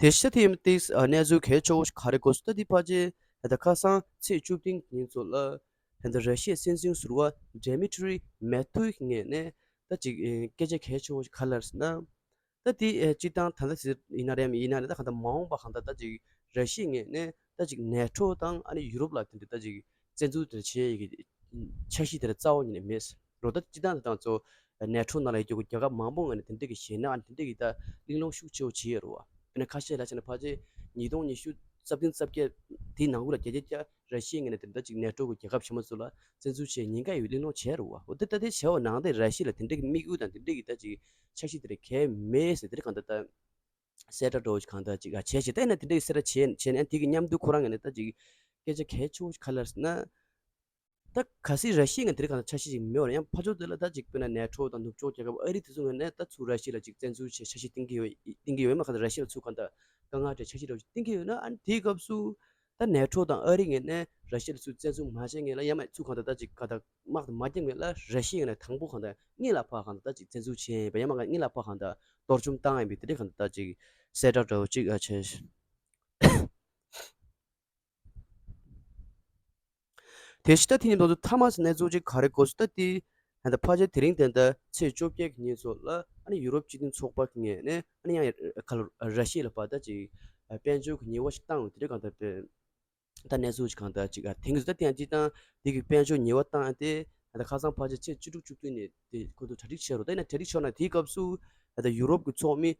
དེ་ཤ་དེ་ཡིན་ཏིག་གནས་ཚུལ་གལ་ཆེ་བོ་ཞིག་ག་རེ་གོ་སོང་ད་དེ་ཕལ་ཆེར་ད་ཁ་སང་ཚེས་བཅུ་བདུན་ཉིན་ཚོ་ལ་ད་ར་ཤི་ཡའི་སྲིད་འཛིན་ཟུར་པ་ཌི་མི་ཊི་རི་མེ་ཐུའུ་ངོས་ནས་ད་ཅིག་སྐད་ཆ་གལ་ཆེ་བོ་ཞིག་ག་རེ་ལབ་ཟེར་ན། ད་དེ་སྤྱིར་བཏང་ད་ལྟ་ཟེར་ཡིན་ན་རེད་མ་ཡིན་ན་རེད་ད་གང་ལྟར་མ་འོངས་པ་གང་ལྟར་ད་ཅིག་ར་ཤི་ཡའི་ངོས་ནས་ད་ཅིག་ནེ་ཊོ་དང་ཨ་ནི་ཡུ་རོབ་ལ་དེ་འདྲ་ད་ཅིག་བཙན་འཛུལ་དེ་འདྲ་བྱེད་ཡས་ཀྱི་འཆར་གཞི་དེ་འདྲ་རྩ་བ་ཉིད་ནས་མེད། རོ་ད་སྤྱི་བཏང་དེ་དང་ཚོ་ནེ་ཊོ་ནང་ལ་ཡོད་རྒྱུ་རྒྱལ་ཁབ་མང་པོ་ངོས་ནས་དེ་འདྲ་གི་ཞེད་སྣང་དེ་འདྲ་གི་ད་གླེང་སློང་ཤུགས་ཆེ་བོ་བྱེད་ཡོད་རེད་བ། དཔེར་ན་ཁ་ཤས་ལ་བྱས་ན་ཕལ་ཆེར་ཉིས་སྟོང་ཉི་ཤུ་རྩ་བདུན་རྩ་བརྒྱད་དེའི་ནང་ཁུལ་ལ་བརྒྱ་ཆ་བརྒྱ་ར་ཤི་ཡའི་ངོས་ནས་དེ་འདྲ་ཅིག་ནེ་ཊོ་གི་རྒྱལ་ཁབ་ཆེན་མོ་ཚོ་ལ་བཙན་འཛུལ་བྱེད་ཉེན་ཁ་ཡོད་གླེང་སློང་བྱས་རེད་བ། འོ་དེ་ད་དེ་བྱས་བ་ནང་དེ་ར་ཤི་ཡ་ལ་དེ་འདྲ་གི་དམིགས་ཡུལ་དང་དེ་འདྲ་གི་ད་ཅིག་འཆར་གཞི་དེ་འདྲ་གས་མེད་ཟེར་དེ་འདྲ་གང་ལྟར་ད། གསལ་བསྒྲགས་འདྲ་བོ་ཞིག་གང་ལྟར་ཅིག་ཨ་བྱས་ཤིང་ད་ཡིན་ན་དེ་འདྲའི་གསལ་བསྒྲགས་བྱས་བྱས་ནས་དེ་གི་མཉམ་དུ་ཁོ་རང་གི་ནས་ད་ཅིག་སྐད་ཆ་གལ་ཆེ་བོ་ཞིག་ག་རེ་ལབ་ཟེར་ན། ད་གལ་སྲིད་ར་ཤི་ཡ་ངས་དེ་རིང་གང་ལྟར་འཆར་གཞི་ཞིག་མེད་པར་ཡང་ཕར་ཕྱོགས་དེ་ལ་ད་ཅིག་དཔེར་ན་ནེ་ཊོ་དང་ནུབ་ཕྱོགས་རྒྱལ་ཁབ་ཨ་རི་དེ་ཚོ་ངོས་ནས་ད་ཚུར་ར་ཤི་ཡ་ལ་ཅིག་བཙན་འཛུལ་བྱེད་འཆར་གཞི་བཏིང་གི་ཡོད་བཏིང་གི་ཡོད་མ་གང་ལྟར་ར་ཤི་ཡ་ལ་ཚུར་གང་ལྟར་དཀའ་ངལ་འཕྲད་འཆར་གཞི་འདྲ་བོ་ཞིག་བཏིང་གི་ཡོད་ན་ཨ་ནི་དེའི་སྐབས་སུ། ད་ནེ་ཊོ་དང་ཨ་རི་ངོས་ནས་ར་ཤི་ཡ་ལ་ཚུར་བཙན་འཛུལ་མ་བྱས་ངེས་ལ་ཡང་མ་ཚུར་གང་ལྟར་ད་ཅིག་ག་ད་དམག་དེ་མ་རྒྱབ་ངེས་ལ་ར་ཤི་ཡ་ངོས་ནས་དང་པོ་གང་ལྟར་སྔོན་ལ་ཕར་གང་ལྟར་ད་ཅིག་བཙན་འཛུལ་བྱས་ཡིན་པ་ཡང་མ་གང་སྔོན་ལ་ཕར་གང་ལྟར་གཏོར་བཅོམ་བཏང་ཡིན་པའི་དེ་འདྲའི་གང་ལྟར་ད་ཅིག་གསལ་བསྒྲགས་འདྲ་བོ་ཅིག་ཨ་བྱས། དེ་ཕྱི་ད་དེ་ཉིན་ཐོག་ཏུ་ཐ་མ་ཟེར་གནས་ཚུལ་ཅིག་ག་རེ་གོ་སོང་ད་དེ་ད་ཕལ་ཆེར་དེ་རིང་དེ་འདྲ་ཚེས་བཅོ་བརྒྱད་ཀྱི་ཉིན་ཚོ་ལ་ཨ་ནི་ཡུ་རོབ་སྤྱི་མཐུན་ཚོགས་པ་གི་ངོས་ནས་ཨ་ནི་ཡང་ག་ལ་ར་ཤི་ཡ་ལ་ཕར་ད་ཅིག་དཔལ་འབྱོར་གྱི་ཉེས་པ་ཞིག་བཏང་ཡོད་དེ་འདྲའི་གང་ལྟར་དཔེ། ད་གནས་ཚུལ་ཞིག་གང་ལྟར་ཅིག་ཨ་དེང་གི་ད་དེ་ཡང་སྤྱིར་བཏང་དེ་གི་དཔལ་འབྱོར་ཉེས་པ་བཏང་སྟེ་ད་ཁ་སང་ཕལ་ཆེར་ཚེས་བཅུ་དྲུག་བཅུ་བདུན་ནས་དེ་ཁོ་ཚོ་གྲ་སྒྲིག་བྱས་རོགས་ད་ཡིན་ན་གྲ་སྒྲིག་ཆོག་ན་དེའི་སྐབས་སུ་ད་ཡུ་རོབ་ཀྱི་ཚོགས་མི་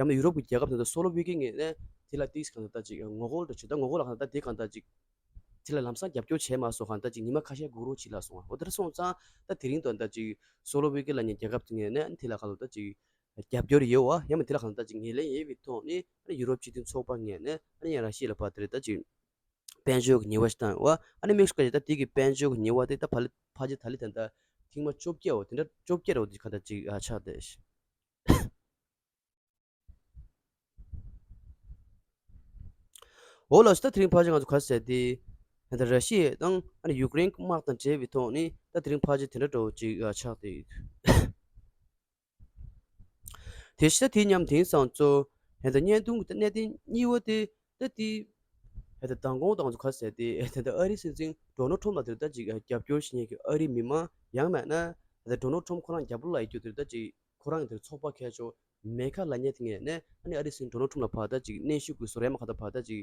ཡང་ན་ཡུ་རོབ་ཀྱི་རྒྱལ་ཁབ་དེ་ཚོ་སོ་ལོ་བྷི་ཀི་ངོས་ནས་དེ་ལ་ཏིས་གང་ལྟར་ཅིག་ངོ་རྒོལ་འདྲ་བྱེད་ད་ངོ་རྒོལ་ལ་གང་ལྟར་དེ་གང་ལྟར་ཅིག་དེ་ལ་ལམ་སང་རྒྱབ་སྐྱོར་བྱས་མ་སོང་གང་ལྟར་ཅིག་ཉི་མ་ཁ་ཤས་སྒུག་རོགས་བྱེད་ལ་སོང་བ་འོ་དེར་སོང་ཙང་ད་དེ་རིང་དུ་ད་ཅིག་སོ་ལོ་བྷི་ཀི་ལ་ཉེ་རྒྱལ་ཁབ་དེ་ངོས་ནས་དེ་ལ་གང་ལྟར་ཅིག་རྒྱབ་སྐྱོར་ཡོད་བ་ཡང་མིན་དེ་ལ་གང་ལྟར་ཅིག་ངོས་ལེན་ཡོད་པའི་ཐོག་ནས་ཡུ་རོབ་སྤྱི་མཐུན་ཚོགས་པ་ངོས་ནས་ཡང་ར་ཤི་ཡ་ལ་ཕར་དེ་རེད་ད་ཅིག་དཔལ་འབྱོར་གྱི་ཉེས་པ་ཞིག་བཏང་ཡོད་པ། ཨ་ནི་དམིགས་སུ་བཀར་ཏེ་ད་དེ་གི་དཔལ་འབྱོར་གྱི་ཉེས་པ་དེ་ད་ཕ་ལི་ཕ་ཇེ་ད་ལི་ད་ལྟ་ཐེངས་མ་བཅོ་བརྒྱད་འོ་དེ་འདྲ་བཅོ་བརྒྱད་འོ་དེ་ག་ད་ཅིག་ཨ་ཆགས་བསྡད། འོ་ལགས་སོ་ད་དེ་རིང་ཕ་ཇེ་ང་ཚོ་ག་ཟེར་ཏེ་ད་ལྟ་ར་ཤི་ཡ་དང་ཨ་ནི་ཡུཀ་རེན་དམག་དང་འབྲེལ་བའི་ཐོག་ནས་ད་དེ་རིང་ཕ་ཇེ་དེ་འདྲ་འདྲ་བོ་ཅིག་ཨ་ཆགས་བསྡད་ཡོད། དེ་ཕྱི་ད་དེ་མཉམ་དེང་སང་ཚོ་ཧེ་ད་བརྙན་ཐུང་གི་ད་གནད་དོན་གཉིས་པ་དེ་ད་དེ་ཧེ་ད་མདང་དགོང་དང་ཚོ་ག་ཟེར་ཏེ་ཧེ་ད་ཨ་རིའི་སྲིད་འཛིན་ཌོ་ནལ་ཁྲོམ་ལ་དེར་ད་ཅིག་རྒྱབ་སྐྱོར་བྱེད་མཁན་གྱི་ཨ་རིའི་མི་མང་ཡང་མེད་ན་ཧེ་ད་ཌོ་ནལ་ཁྲོམ་ཁོ་རང་རྒྱབ་ལོགས་ལ་ཡོད་རྒྱུ་དེར་ད་ཅིག་ཁོ་རང་གི་དེར་ཚོགས་པ་ཁྱེར་ཆོག་མེ་ཁ་ལ་ཉེ་དེ་ངས་ནས་ཨ་ནི་ཨ་རིའི་སྲིད་འཛིན་ཌོ་ནལ་ཁྲོམ་ལ་ཕར་ད་ཅིག་གནོན་ཤུགས་ཀྱི་བཟོ་རེ་མ་ཁ་ད་ཕར་ད་ཅིག་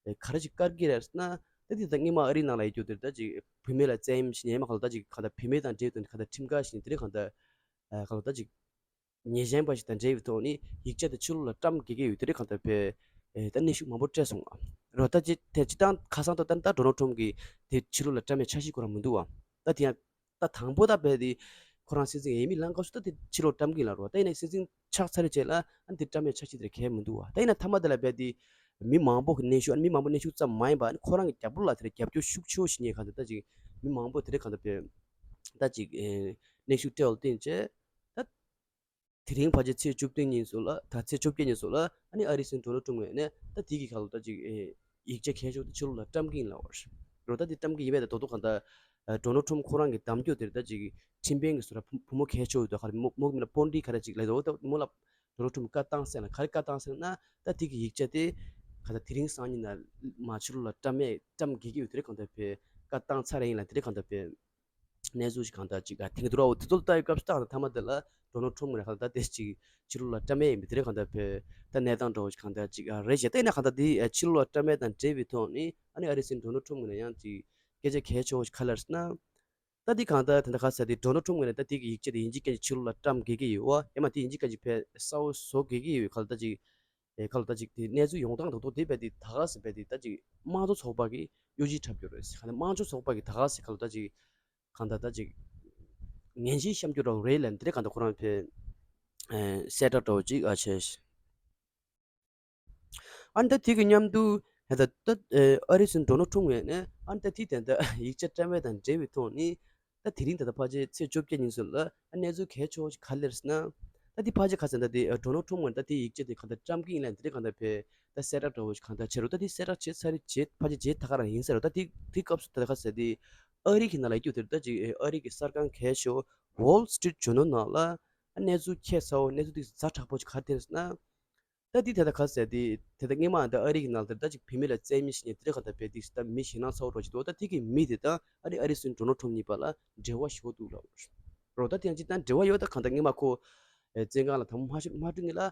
ག་རེ་ཅིག་བཀར་གྱི་རེད་ཟེར་ན་ད་དེ་ད་སྔོན་མ་ཨ་རིའི་ནང་ལ་ཡོད་རྒྱུ་དེར་ད་ཅིག་བུད་མེད་ལ་བཙན་གཡེམ་བྱེད་མཁན་མ་ཁ་ད་ཅིག་ག་ད་བུད་མེད་དང་འབྲེལ་དུ་ག་ད་ཁྲིམས་འགལ་བྱེད་མཁན་དེ་རིང་ག་ད་ག་ད་ཅིག་ཉེས་ཅན་པ་ཞིག་དང་འབྲེལ་བའི་ཐོག་ནས་ཡིག་ཆ་དེ་ཕྱི་ལོགས་ལ་བཀྲམ་དགོས་ཀྱི་ཡོད་དེ་རེད་གང་ལྟར་བས་ད་གནོན་ཤུགས་མང་པོ་སྤྲད་སོང་ང་། རོ་ད་ཅི་དེ་སྤྱིར་བཏང་ཁ་སང་ད་ད་ད་ཌོ་ནལ་ཁྲོམ་གྱིས་དེ་ཕྱི་ལོགས་ལ་བཀྲམ་ཡའི་འཆར་གཞི་ཁོ་རང་མི་འདུག་བ། ད་དེ་ཡང་ད་དང་པོ་ད་བས་དེ་ཁོ་རང་སྲིད་འཛིན་འོས་མི་ལངས་སྐབས་སུ་ད་དེ་ཕྱི་ལོགས་བཀྲམ་གྱིན་ལ་རོ་ད་ཡིན་ན་སྲིད་འཛིན་ཆགས་ཚར་རེད་བྱས་ལ་ཨ་ནི་དེ་བཀྲམ་ཡའི་འཆར་གཞི་དེ་གས་མི་འདུག་བ། ད་ཡིན་ན་མཐའ་མ་དེ་ལ་བས་དེ་མི་མང་པོ་གི་གནོན་ཤུགས་ཨ་ནི་མི་མང་པོ་གནོན་ཤུགས་ཙམ་མ་ཡིན་པ་ཨ་ནི་ཁོ་རང་གི་རྒྱབ་ལོགས་ལ་དེ་རེད་རྒྱབ་སྐྱོར་ཤུགས་ཆེ་བོ་ཞིག་རྙེད་གང་ལྟར་ད་ཅིག་མི་མང་པོ་དེ་རེད་གང་ལྟར་བས་ད་ཅིག་གནོན་ཤུགས་སྤྲད་འོ་བརྟེན་བྱས་ད། དེ་རིང་ཕལ་ཆེར་ཚེས་བཅུ་བདུན་ཉིན་སོགས་ལ་ད་ཚེས་བཅོ་བརྒྱད་ཉིན་སོགས་ལ་ཨ་ནི་ཨ་རིའི་སྲིད་འཛིན་ཌོ་ནལ་ཁྲོམ་ངོས་ནས་ད་དེ་གི་ཁ་ལོ་ད་ཅིག་ཡིག་ཆ་གལ་ཆེ་བོ་དེ་ཕྱི་ལོགས་ལ་བཀྲམ་གྱིན་ལ་བར་རོ་ད་དེ་བཀྲམ་གྱི་ཡིན་པས་ད་རྡོག་རྡོག་གང་ལྟར་ཌོ་ནལ་ཁྲོམ་ཁོ་རང་གི་གདམ་རྒྱུ་དེར་ད་ཅིག་ཁྲིམས་དཔོན་གྱི་སོ་ར་བུ་བུ་མོ་གལ་ཆེ་བོ་དེ་ག་རེ་མོ་མོ་མིན་ན་པོན་ཌི་ག་རེ་ཅིག་ལ་རོ་ད་མོ་ལ་ཌོ་ནལ་ཁྲོམ་བཀའ་བཏང་ཟེར་ན་ག་རེ་བཀའ་བཏང་ཟེར་ན་ད་དེ་གི་ཡིག་ཆ་དེ་ག་ ད་དེ་རིང་སང་ཉིན་ན་མ་ཕྱི་ལོགས་ལ་བཀྲམ་མེད་བཀྲམ་དགོས་ཀྱི་ཡོད། དེ་རིང་གང་ལྟར་བེ་བཀའ་བཏང་ཚར་ཡིན་ལ། དེ་རིང་གང་ལྟར་བེ་གནས་ཚུལ་ཞིག་གང་ལྟར་ཅིག་ཨ་ཐེངས་དུ་ར་འོ་དེ་ཚོ་ལ་ལྟ་ཡི་སྐབས་སུ་ད་མཐའ་མ་དེ་ལ་ཌོ་ནལ་ཊམ་ངོས་ནས་གང་ལྟར་དེ་ཅིག་ཕྱི་ལོགས་ལ་བཀྲམ་མེད་ཡིན་པའི་དེ་རིང་གང་ལྟར་བེ་ད་གནས་སྟངས་འདྲ་བོ་ཞིག་གང་ལྟར་ཅིག་ཨ་རེད་ཞེས། ད་ཡིན་ན་གང་ལྟར་དེ་ཕྱི་ལོགས་ལ་བཀྲམ་མེད་དང་འབྲེལ་བའི་ཐོག་ནས་ཨ་ནི་ཨ་རིའི་སྲིད་འཛིན་ཌོ་ནལ་ཊམ་ངོས་ནས་ཡང་ཅིག་སྐད་ཆ་གལ་ཆེ་བོ་ཞིག་ག་རེ་ལབ་ཟེར་ན། ད་འདི་གང་ལྟར་ད་ལྟ་ག་རེ་ཟེར་དེ་ཌོ་ནལ་ཊམ་ངོས་ནས་ད་འདི་གི་ཡིག་ཆ་དེ་ཡིན་གཅིག་མིན་གཅིག་ཕྱི་ལོགས་ལ་བཀྲམ་དགོས་ཀྱི་ཡོད་པ། ཡང་མ་དེ་ཡིན་གཅིག་མིན་གཅིག་ཕར་གསལ་བོ་བཟོ་དགོས་ཀྱི་ཡོད། ག་ལ་ད་ཅིག་ཨེ་ག་ལ་ད་ཅིག་དེ་གནས་ཚུལ་ཡོང་སྟངས་དང་ཐོག་དེ་རྦད་དེ་ད་ག་རེ་ཟེར་རྦད་དེ་ད་ཅིག་དམངས་གཙོ་ཚོགས་པ་གི་གཡོ་ཇུས་འཁྲབ་རྒྱུ་རེད་ཟེར། ག་ལ་དམངས་གཙོ་ཚོགས་པ་གི་ད་ག་རེ་ཟེར་ག་ལ་ད་ཅིག་གང་ལྟར་ད་ཅིག་ངན་ཞེན་བཤམས་རྒྱུ་འདྲ་བོ་རེད་ལབ་ནས་དེ་འདྲ་གང་ལྟར་ཁོ་རང་ཕར་ཨེ་གསལ་བསྒྲགས་འདྲ་བོ་ཅིག་ཨ་བྱས། ཨ་ནི་ད་དེ་གི་མཉམ་དུ་ད་ལྟ་ཨ་རིའི་སྲིད་འཛིན་ཌོ་ནལ་ཊམ་ངོས་ནས་ཨ་ནི་ད་དེ་དེ་འདྲ་ཡིག་ཆ་བཀྲམ་པ་དང་འབྲེལ་བའི་ཐོག་ནས་ད་དེ་རིང་ད་ལྟ་ཕལ་ཆེར་ཚེས་བཅོ་བརྒྱད་ཉིན་སོང་ལ་ཨ་གནས་ཚུལ་གལ་ཆེ་བོ་ཞིག་ག་རེ་རེད་ཟེར་ན། ད་དེ་ཕལ་ཆེར་ག་ཟེར་ན་ད་དེ་ཌོ་ནལ་ཊམ་ངོས་ནས་ད་དེ་ཡིག་ཆ་དེ་གང་ལྟར་བཀྲམ་གི་ཡིན་ལབ་དེ་འདྲ་གང་ལྟར་བས་ད་གསལ་བསྒྲགས་འདྲ་བོ་ཞིག་གང་ལྟར་བྱས་རོགས། ད་དེ་གསལ་བསྒྲགས་བྱས་ཚར་རེད། བྱས་ཕལ་ཆེར་བྱས་ད་ག་རང་ཡིན་ས་རེད། ད་དེ་དེ་སྐབས་སུ་ད་ལྟ་ག་ཟེར་དེ་ཨ་རི་གི་ནང་ལ་ཡོད་དེ་ད་ཅིག་ཨ་རི་གི་གསར་ཁང་གལ་ཆེ་བོ་Wall Street Journal ནང་ལ་ཨ་གནས་ཚུལ་ཁྱད་མཚར་བོ་གནས་ཚུལ་དེ་ཛ་དྲག་པོ་ཞིག་ག་རེ་རེད་ཟེར་ན། ད་འདི་དེ་ད་ག་ཟེར་དེ་དེ་ད་སྔོན་མ་ད་ཨ་རི་གི་ནང་དེ་ད་ཅིག་བུད་མེད་ལ་བཙན་གཡེམ་བྱེད་མཁན་དེ་འདྲ་གང་ལྟར་བས་དེ་ད་མི་ཞེད་སྣང་ཚ་བོ་འདྲ་ཅིག་འདུག་ད་དེ་གི་མི་དེ་ད་ཨ་རི་ཨ་རིའི་སྲིད་འཛིན་ཌོ་ནལ་ཊམ་གཉིས་བར་ལ་འབྲེལ་བ་ཞེ་པོ་འདུག་ལབ་རོགས། ད་དེ་ཡང་ཅིག་ད་འབྲེལ་བ་ཡོད། ད་གང་ལྟར་སྔོན་མ་ཁོ་ཨེ་བཙོན་ཁང་ལ་དང་པོ་མ་ཤི་མ་བསྐྲུན་གི་ལ་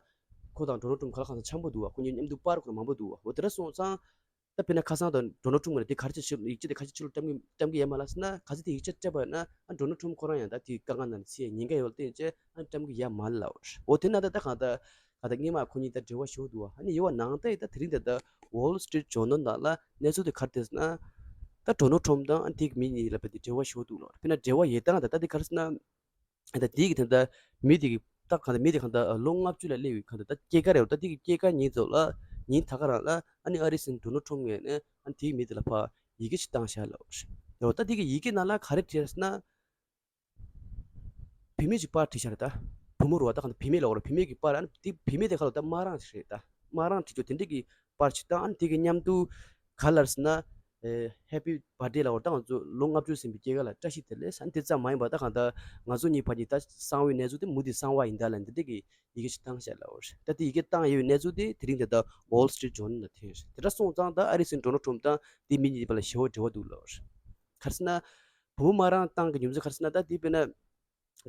ཁོ་དང་ཌོ་ནལ་ཊམ་ག་ལ་གང་ལྟར་འཆམ་པོ་འདུག་བ། ཁོ་གཉིས་མཉམ་དུ་པར་ཁོ་ན་མང་པོ་འདུག་བ། འོ་དེ་འདྲ་སོང་ཙང་། ད་དཔེར་ན་ཁ་སང་དང་ཌོ་ནལ་ཊམ་ངོས་ནས་དེ་ག་རེ་བྱས་ཕྱི་ཡིག་ཆ་དེ་ག་རེ་བྱས་ཕྱི་ལོགས་བཀྲམ་གི་བཀྲམ་གི་ཡོད་མ་ལབ་ཟེར་ན། ག་ཚོད་དེ་ཡིག་ཆ་བཀྲམ་པ་ཡིན་ན་ཨ་ཌོ་ནལ་ཊམ་ཁོ་རང་ཡང་ད་དེ་དཀའ་ངལ་ནང་ནས་ཚེ་ཉེན་ཁ་ཡོད་ལ་བརྟེན་བྱས་ཨ་བཀྲམ་གི་ཡོད་མ་ལབ། འོ་དེ་ན་ད་ད་གང་ལྟར་གང་ལྟར་སྔོན་མ་ཁོ་གཉིས་ད་འབྲེལ་བ་ཞེ་པོ་འདུག་བ། ཨ་ནི་ཡོད་པ་ནང་ད་ཡི་ད་དེ་རིང་ད་ད་Wall Street Journal ནང་ལ་གནས་ཚུལ་དེ་ག་རེ་བསྡད་ཟེར་ན། ད་ཌོ་ནལ་ཊམ་དང་ཨ་དེ་གི་མི་གཉིས་ལ་བར་དེ་འབྲེལ་བ་ཞེ་པོ་འདུག་ལབ། དཔེར་ན་འབྲེལ་བ་ཡོད་སྟངས་ད་ད་དེ་ག་རེ་ཟེར་ན། ད་དེ་གི་ད་ལྟ་མི་དེ་གི་ད་གང་ལྟར་མི་དེ་གང་ལྟར་ལོ་ལྔ་བཅུ་ལ་སླེབས་ཡོད། གང་ལྟར་ད་སྐྱེས་སྐར་རེད་བ། ད་དེ་གི་སྐྱེས་སྐར་ཉིན་ཚོ་ལ་ཉིན་ད་ག་རང་ལ་ཨ་ནི་ཨ་རིའི་སྲིད་འཛིན་ཌོ་ནལ་ཊམ་ངོས་ནས་ཨ་ནི་དེ་གི་མི་དེ་ལ་ཕར་ཡི་གེ་ཞིག་བཏང་བཞག་ལབ་རེད་བ། ད་དེ་གི་ཡི་གེ་ནང་ལ་ག་རེ་བྲིས་ཟེར་ན། བུད་མེད་ཅིག་པར་བྲིས་བཞག་རེད། ད་བུ་མོ་རེད་བ། ད་གང་ལྟར་བུད་མེད་ལབ་དགོས་རེད། བུད་མེད་ཀྱི་པར། ཨ་ནི་དེ་བུད་མེད་དེ་ག་ལ་ད་དམག་རང་ཞིག་རེད། ད་དམག་རང་བྲིས་ཆོག་དེ་འདྲ་གི་པར་ཞིག་བཏང་། ཨ་ནི་དེ་གི་མཉམ་དུ་ག་ལབ་ཟེར་ན། ཨེ་Happy Birthday ལབ་དགོས་རེད། ད་ང་ཚོ་ལོ་ལྔ་བཅུ་ཟིན་པའི་སྐྱེས་སྐར་ལ་བཀྲ་ཤིས་བདེ་ལེགས་ཟེར། ཨ་ནི་དེ་ཙམ་མ་ཡིན་པ་ད་གང་ལྟར་ང་ཚོ་གཉིས་བར་གྱི་ད་གསང་བའི་གནས་ཚུལ་དེ་མུ་མཐུད་གསང་བ་ཡིན་ད་ལབ་འདི་འདྲ་གི་ཡི་གེ་ཞིག་བཏང་བཞག་ལབ་པ་རེད། ད་དེ་ཡི་གེ་བཏང་ཡོད་པའི་གནས་ཚུལ་དེ་དེ་རིང་དེ་ད་Wall Street Journal ལ་ཐོན་རེད། དེ་འདྲ་སོང་ཙང་ད་ཨ་རིའི་སྲིད་འཛིན་ཌོ་ནལ་ཊམ་དང་དེ་མི་གཉིས་བར་ལ་ཞེ་པོ་འབྲེལ་བ་འདུག་ལབ་པ་རེད། ག་རེ་ཟེར་ན། བུ་མོ་དམག་རང་བཏང་གི་ཉོབ་ཚེ་ག་རེ་ཟེར་ན། ད་དེ་དཔེར་ན།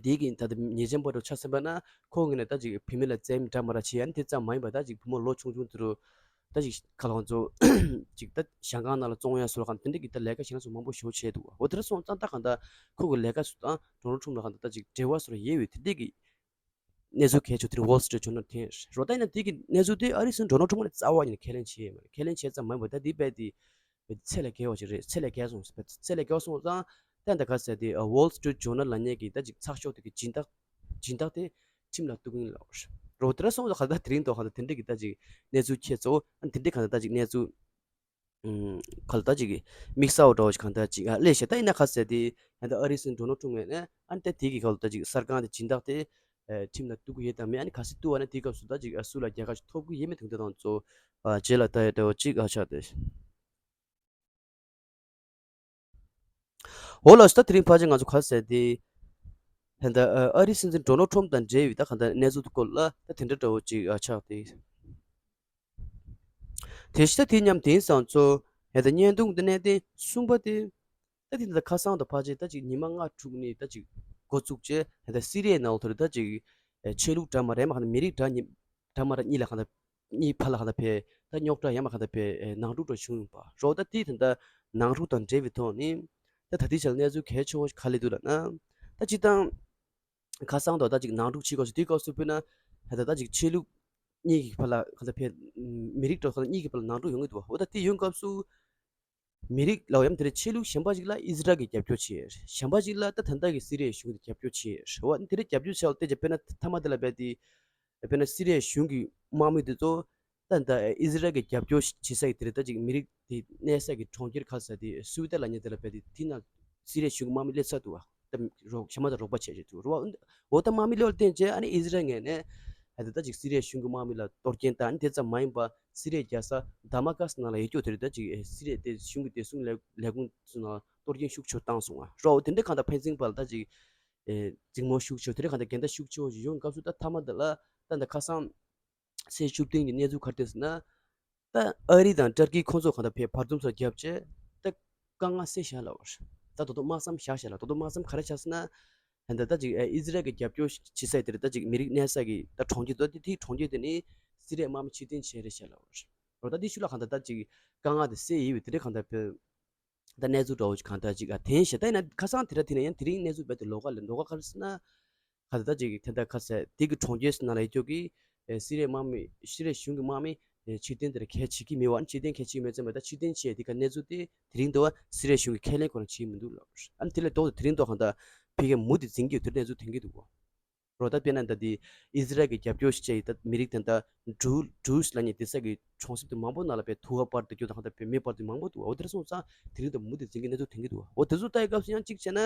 དེ་གི་ད་ལྟ་ཉེས་ཅན་པ་འདྲ་ཆ་མཚོན་པ་ན་ཁོ་ངོས་ནས་ད་ཅིག་བུད་མེད་ལ་བཙན་གཡེམ་འདྲ་མ་འདྲ་བྱས། ཨ་ནི་དེ་ཙམ་མ་ཡིན་པ་ད་ཅིག་བུ་མོ་ལོ་ཆུང་ཆུང་དེ་རུ་ད་ཅིག་ག་ལ་ང་ཚོ་ཅིག་ད་ཞང་ཁང་ནང་ལ་བཙོང་ཡ་སོགས་གང་དེ་འདྲ་གི་ད་ལས་ཀ་ཞེ་དྲག་སོགས་མང་པོ་ཞེ་པོ་བྱས་འདུག་བ། འོ་དེ་འདྲ་སོང་ཙང་ད་གང་ལྟར་ཁོ་གི་ལས་ཀ་སོགས་དང་ཌོ་ནལ་ཊམ་ལ་གང་ལྟར་ད་ཅིག་འབྲེལ་བ་སོགས་ཡོད་པའི་དེ་འདྲ་གི་གནས་ཚུལ་གལ་ཆེ་དེ་རིང་Wall Street Journal ལ་ཐོན་རེད་བ། ད་ཡིན་ན་དེ་གི་གནས་ཚུལ་དེ་ཨ་རིའི་སྲིད་འཛིན་ཌོ་ནལ་ཊམ་ནས་རྩ་བ་ཉིད་ནས་ཁས་ལེན་བྱས་ཡོད་མ་རེད། ཁས་ལེན་བྱས་ཙམ་མ་ཡིན་པར་ད་དེ་རྦད་དེ་ཚད་ལས་བརྒལ་བ་ཞིག་རེད། ཚད་ལས་བརྒལ་སོང་། ཚད་ལས་བརྒལ་སོང་ཙང་ད་ད་ག་ཟེར་དེ་Wall Street Journal ལབ་མཁན་གྱི་ད་ཅིག་ཚགས་ཤོག་དེ་གི་སྦྱིན་བདག་སྦྱིན་བདག་དེ་ཁྲིམས་ལ་གཏུག་གིན་ལབ་རེད་བ། དེ་འདྲ་སོང་ཙང་ག་ད་དེ་རིང་ཐོག་ག་ད་དེ་འདྲ་གི་ད་ཅིག་གནས་ཚུལ་ཁྱད་མཚར་བོ། ཨ་དེ་འདྲ་ག་ད་ད་ཅིག་གནས་ཚུལ་ཨུམ། ག་ལ་ད་ཅིག་དམིགས་བསལ་བ་འདྲ་བོ་ཞིག་གང་ལྟར་ཅིག་ཨ་སླེབས་ཤག་ད་ཡིན་ན་ག་ཟེར་དེ་ད་ལྟ་ཨ་རིའི་སྲིད་འཛིན་ཌོ་ནལ་ཊམ་ངོས་ནས་ཨ་ནི་ད་དེ་གི་ག་ལ་ད་ཅིག་གསར་ཁང་དེ་སྦྱིན་བདག་དེ་ཨ་ཁྲིམས་ལ་གཏུག་གི་ཡོད་དམ་མེད། ཨ་ནི་གལ་སྲིད་གཏུག་པ་ན་དེའི་སྐབས་སུ་ད་ཅིག་ཨ་སུ་ལ་རྒྱལ་ཁ་ཞིག་ཐོབ་ཀྱི་ཡོད་མེད་དེ་འདྲ་དང་ཚོ་ཨ་རྗེས་ལ་ལྟ་ཡ་འདྲ་བོ་ཅིག་ཨ་ཆགས་ཏེ། འོ་ལགས་སོ། ད་དེ་རིང་ཕལ་ཆེར་ང་ཚོ་ག་ཟེར་དེ་ད་ལྟ་ཨ་རིའི་སྲིད་འཛིན་ཌོ་ནལ་ཊམ་དང་འབྲེལ་བའི་ད་ག་ད་གནས་ཚུལ་དེ་སྐོར་ལ་ད་དེ་འདྲ་འདྲ་བོ་ཅིག་ཨ་ཆགས་ཏེ། དེ་བཞིན་ད་དེ་མཉམ་དེང་སང་ཚོ་ཡ་ད་བརྙན་ཐུང་དེ་གནད་དོན་གསུམ་པ་དེ། ད་དེ་ད་ཁ་སང་དང་ཕལ་ཆེར་ད་ཅིག་ཉི་མ་ལྔ་དྲུག་ནས་ད་ཅིག་འགོ་བཙུགས་བྱས་ད་སི་རི་ཡའི་ནང་ལ་དེར་ད་ཅིག་ཆོས་ལུགས་འདྲ་མ་རེད་མ་གང་ད་མི་རིགས་འདྲ་མི་འདྲ་མ་འདྲ་གཉིས་ལ་གང་ད་གཉིས་བར་ལ་གང་ད་ཕེ་ད་རྙོག་དྲ་ཡ་མ་གང་ད་ཕེ་ནང་འཁྲུག་འདྲ་བྱུང་ཡོང་པ་རོགས། ད་དེ་ད་ད་ནང་འཁྲུག་དང་འབྲེལ་བའི་ཐོག་ནས་ད་ད་དེ་ཆ་ལ་གནས་ཚུལ་གལ་ཆེ་བོ་ག་ལས་འདུག་ལབ་ན། ད་སྤྱིར་བཏང་ཁ་སང་དང་ད་ཅིག་ནང་འཁྲུག་བྱེད་སྐབས་སུ་དེའི་སྐབས་སུ་དཔེར་ན་ད་ད་ད་ཅིག་ཆོས་ལུགས་གཉིས་ཀྱི་བར་ལ་གང་ལྟར་ཕེ་མི་རིགས་འདྲ་གང་ལྟར་གཉིས་ཀྱི་བར་ལ་ནང་འཁྲུག་ཡོང་གི་འདུག་འོ་ད་དེ་ཡོང་སྐབས་སུ་མི་རིགས་ལ་ཡང་དེ་འདྲ་ཆོས་ལུགས་གཞན་པ་ཞིག་ལ་ཨི་ཟི་རལ་གྱིས་རྒྱབ་སྐྱོར་བྱས། གཞན་པ་ཞིག་ལ་ད་ད་ལྟ་གི་སི་རི་ཡའི་གཞུང་གིས་རྒྱབ་སྐྱོར་བྱས། འོ་དེ་འདྲ་རྒྱབ་སྐྱོར་བྱས་པ་དེ་ཅི་དཔེར་ན་མཐའ་མ་དེ་ལ་རྦད་དེ་དཔེར་ན་སི་རི་ཡའི་གཞུང་གི་དམག་མི་དེ་ཚོ་ད་ད་ཨི་ཟི་རལ་གྱི་རྒྱབ་སྐྱོར་བྱེད་ས་ཡི་དེ་རེད། ད་ཅིག་མི་རིགས་དེ་གནས་ས་གི་གྲོང་ཁྱེར་ཁ་ས་དེ་སུའི་ཏཱ་ལབ་མཁན་དེ་ལ་རྦད་དེ་དེ་ན་སི་རི་ཡའི་གཞུང་གི་དམག་མི་སླེབས་ཚར་འདུག་བ། ད་རོགས་གཞན་མ་དང་རོགས་པ་བྱས་བྱས་འདུག་རོགས་འོ་ད་དམག་མི་སླེབས་པར་བརྟེན་བྱས་ཨ་ནི་ཨི་ཟི་རལ་ངོས་ནས་ཨ་ད་ད་ཅིག་སི་རི་ཡའི་གཞུང་གི་དམག་མི་ལ་གཏོར་སྐྱོན་དང་ཨ་ནི་དེ་ཙམ་མ་ཡིན་པ་སི་རི་ཡའི་རྒྱལ་ས་དཱ་མ་ཀ་སི་ནང་ལ་ཡོད་རྒྱུ་དེ་རེད། ད་ཅིག་སི་རི་ཡའི་དེ་གཞུང་གི་བདེ་སྲུང་ལས་ལས་ཁུངས་ཚོ་ནང་གཏོར་སྐྱོན་ཤུགས་ཆེ་བཏང་སོང་བ་རོགས། འོ་དེ་འདྲ་གང་ལྟར་ཕན་ཚུན་བར་ལ་ད་ཅིག་ཨེ་འཛིང་མོ་ཤུགས་ཆེ་དེ་རིང་གང་ལྟར་འགལ་ཟླ་ཤུགས་ཆེ་བོ་ཞིག་ཡོང་སྐབས་སུ་ད་མཐའ་མ་འདི་ལ་ད་འདི་ཁ་སང་ཚེས་བཅུ་བདུན་གྱི་གནས་ཚུལ་ག་རེ་ཐོན་ཟེར་ན། ད་ཨ་རི་དང་ཏུར་ཀི་ཁོང་ཚོ་གང་ལྟར་ཕར་བར་འདུམ་ཚོ་བརྒྱབ་བྱས་ད་དཀའ་ངལ་སེལ་བཞག་ལབ་པ་རེད། ད་དོ་དོ་དམག་མཚམས་བཞག་བཞག་ལ་དོ་དོ་དམག་མཚམས་ག་རེ་བཞག་ཟེར་ན། ད་ལྟ་ཅིག་ཨི་ཟི་རལ་གྱི་རྒྱབ་སྐྱོར་བྱེད་ས་དེ་རེད། ད་ཅིག་མི་རིགས་གནས་ས་གི་ད་གྲོང་ཁྱེར་དེ་དེའི་གྲོང་ཁྱེར་དེ་ནི་སི་རི་ཡའི་དམག་མི་ཕྱིར་འཐེན་བྱས་རེད་བཤད་ལབ་པ་རེད། འོ་ད་དེ་ཤུལ་ལ་གང་ལྟར་ད་ཅིག་དཀའ་ངལ་དེ་སེལ་ཡོད་པའི་དེ་རེད། གང་ལྟར་བོད་ད་གནས་ཚུལ་འདྲ་བོ་ཅིག་གང་ལྟར་ཅིག་ཨ་དེ་བཤད། ད་ཡིན་ན་ཁ་སང་དེ་ར་དེ་ན་ཡང་དེ་རིང་གནས་ཚུལ་རྦད་དེ་ལོགས་ཀ་ལ་ལོགས་ཀ་ག་རེ་ཟེར་ན། ག་ད་ད་ཅིག་དེ་འདྲ་ཁ་ཟེར་དེ་གི་གྲོང་ཁྱེར་ནང་ལ་ཡོད་ཀྱོག་གི་ཨེ་སི་རི་ཡའི་དམག་མི་སི་རི་ཡའི་གཞུང་གི་དམག་མི་ཨེ་ཕྱིར་འཐེན་དེ་ལ་གལ་བྱེད་ཀྱི་མེད་པ། ཨ་ནི་ཕྱིར་འཐེན་གལ་བྱེད་མེད་ཙམ་པ་ད་ཕྱིར་འཐེན་བྱས་དེ་ག་གནས་ཚུལ་དེ་དེ་རིང་དུ་བ་སི་རི་ཡའི་གཞུང་གི་ཁས་ལེན་ཁོ་རང་བྱེད་མི་འདུག་ལབ། ཨ་ནི་དེ་ལས་ལྡོག་སྟེ་དེ་རིང་ལྡོག་གང་ལྟར་ཕ་གིའི་མུ་མཐུད་འཛིན་གྱི་ཡོད་དེ་གནས་ཚུལ་ཐོན་གྱི་འདུག་བ། རོ་ད་དཔེར་ན་ད་དེ་ཨི་ཟི་རལ་གྱི་རྒྱབ་སྐྱོར་ཞིག་བྱས་ཡིན་ད་མི་རིགས་དེ་འདྲ་ཌུ་ཌུ་རུས་ལབ་མཁན་དེ་ས་གི་གྲོང་གསེབ་དེ་མང་པོ་ནང་ལ་པའི་ཐུག་པ་སྤར་དུ་སྐྱོད་དང་གང་ལྟར་པའི་མེ་སྤར་དུ་མང་པོ་འདུག་བ། འོ་དེ་ར་སོང་ཙང་དེ་རིང་ད་མུ་མཐུད་འཛིན་གྱི་གནས་ཚུལ་ཐོན་གྱི་འདུག་བ། འོ་དེ་ཚོ་ལྟ་ཡི་སྐབས་སུ་ཡང་གཅིག་བྱས་ན།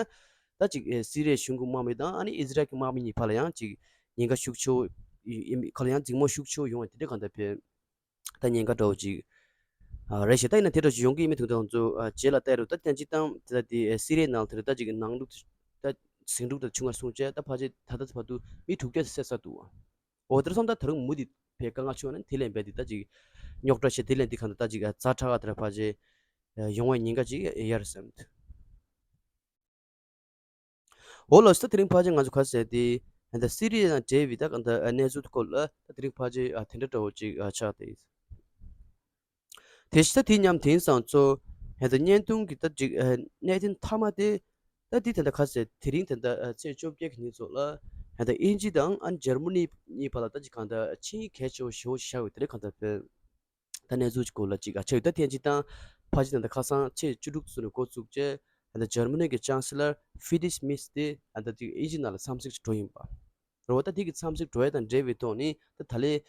ད་ཅིག་ཨེ་སི་རི་ཡའི་གཞུང་གི་དམག་མི་དང་ཨ་ནི་ཨི་ཟི་རལ་གྱི་དམག་མི་གཉིས་བར་ལ་ཡང་ཅིག་ཉེན་ཁ་ཤུགས་ཆེ་བོ་ཡིན་ཁ་ལ་ཡང་འཛིང་མོ་ཤུགས་ཆེ་བོ་ཡོང་བ་དེ་འདྲ་གང་ལྟར་བས་ད་ཉེན་ཁ་འདྲ་བོ་ཅིག་ཨ་རེད་ཤག་ད་ཡིན་ན་དེ་འདྲ་ཞིག་ཡོང་གི་ཡིན་མིན་དེ་འདྲ་ང་ཚོ་ཨ་རྗེས་ལ་བལྟས་རུ་ད་ཐེངས་གཅིག་བཏང་དེ་ད་དེ་ཨེ་སི་རི་ཡའི་ནང་དེ་ད་ཅིག་ནང་འཁྲུག་ད་ཟིང་འཁྲུག་ད་ཆུང་བ་སོང་བྱས་ད་ཕལ་ཆེར་ད་ལྟ་བར་དུ་མི་དྲུག་བརྒྱ་བསད་ཚར་འདུག་བ། འོ་དེ་འདྲ་སོང་ད་ད་རུང་མུ་མཐུད་པའི་དཀའ་ངལ་ཆེ་བ་ནི་དེ་ལས་འབད་དེ་ད་ཅིག་རྙོག་དྲ་བྱས་དེ་ལས་འདི་གང་ད་ད་ཅིག་ཨ་ཛ་དྲག་ག་དེ་འདྲ་ཕལ་ཆེར་ཡོང་བའི་ཉེན་ཁ་ཅིག་ཡོད་རེད་བསམ་འདུག་འོ་ལགས་སོ། ད་དེ་རིང་ཕལ་ཆེར་ང་ཚོ་ག་ཟེར་ཏེ་ད་སི་རི་ཡ་དང་འབྲེལ་བའི་ད་ག་ད་གནས་ཚུལ་སྐོར་ལ་ད་དེ་རིང་ཕལ་ཆེར་དེ་འདྲ་འདྲ་བོ་ཅིག་ཆགས་ཏེ། དེ་བཞིན་ད་དེ་མཉམ་དེང་སང་ཚོ་ད་བརྙན་ཐུང་གི་ད་ཅིག་གནད་དོན་མཐའ་མ་དེ་ད་དེ་ད་ད་ག་ཟེར་དེ་རིང་ད་ད་ཚེས་བཅོ་བརྒྱད་ཀྱི་ཉིན་ཚོ་ལ་ད་དབྱིན་ཇི་དང་ཨ་ནི་འཇར་མ་ནི་གཉིས་བར་ལ་ད་ཅིག་གང་ད་ཆིངས་ཡིག་གལ་ཆེ་བོ་ཞེ་པོ་བཞག་ཡོད་དེ་རེད་གང་ད་བོད། ད་གནས་ཚུལ་གྱི་སྐོར་ལ་ཅིག་ཨ་ཆགས་ཡོད། ད་ཐེངས་གཅིག་དང་ཕལ་ཆེར་ད་ལྟ་ཁ་སང་ཚེས་བཅུ་དྲུག་ཚུན་ནས་འགོ་བཙུགས་རྗེས་ད་ལྟ་འཇར་མ་ནི་གི་ཅང་སི་ལར་ཧྥི་རི་ཌི་རིས་མེརྩ་དེ་ད་ལྟ་ཅིག་དབྱིན་ཇི་ནང་ལ་འཚམས་གཟིགས་ཅིག་འགྲོ་ཡིན་པ་རེད་བ། ད་དེ་གི་འཚམས་གཟིགས་འགྲོ་ཡ་དང་འབྲེལ་བའི་ཐོག་ནས་ད་ད་ལས་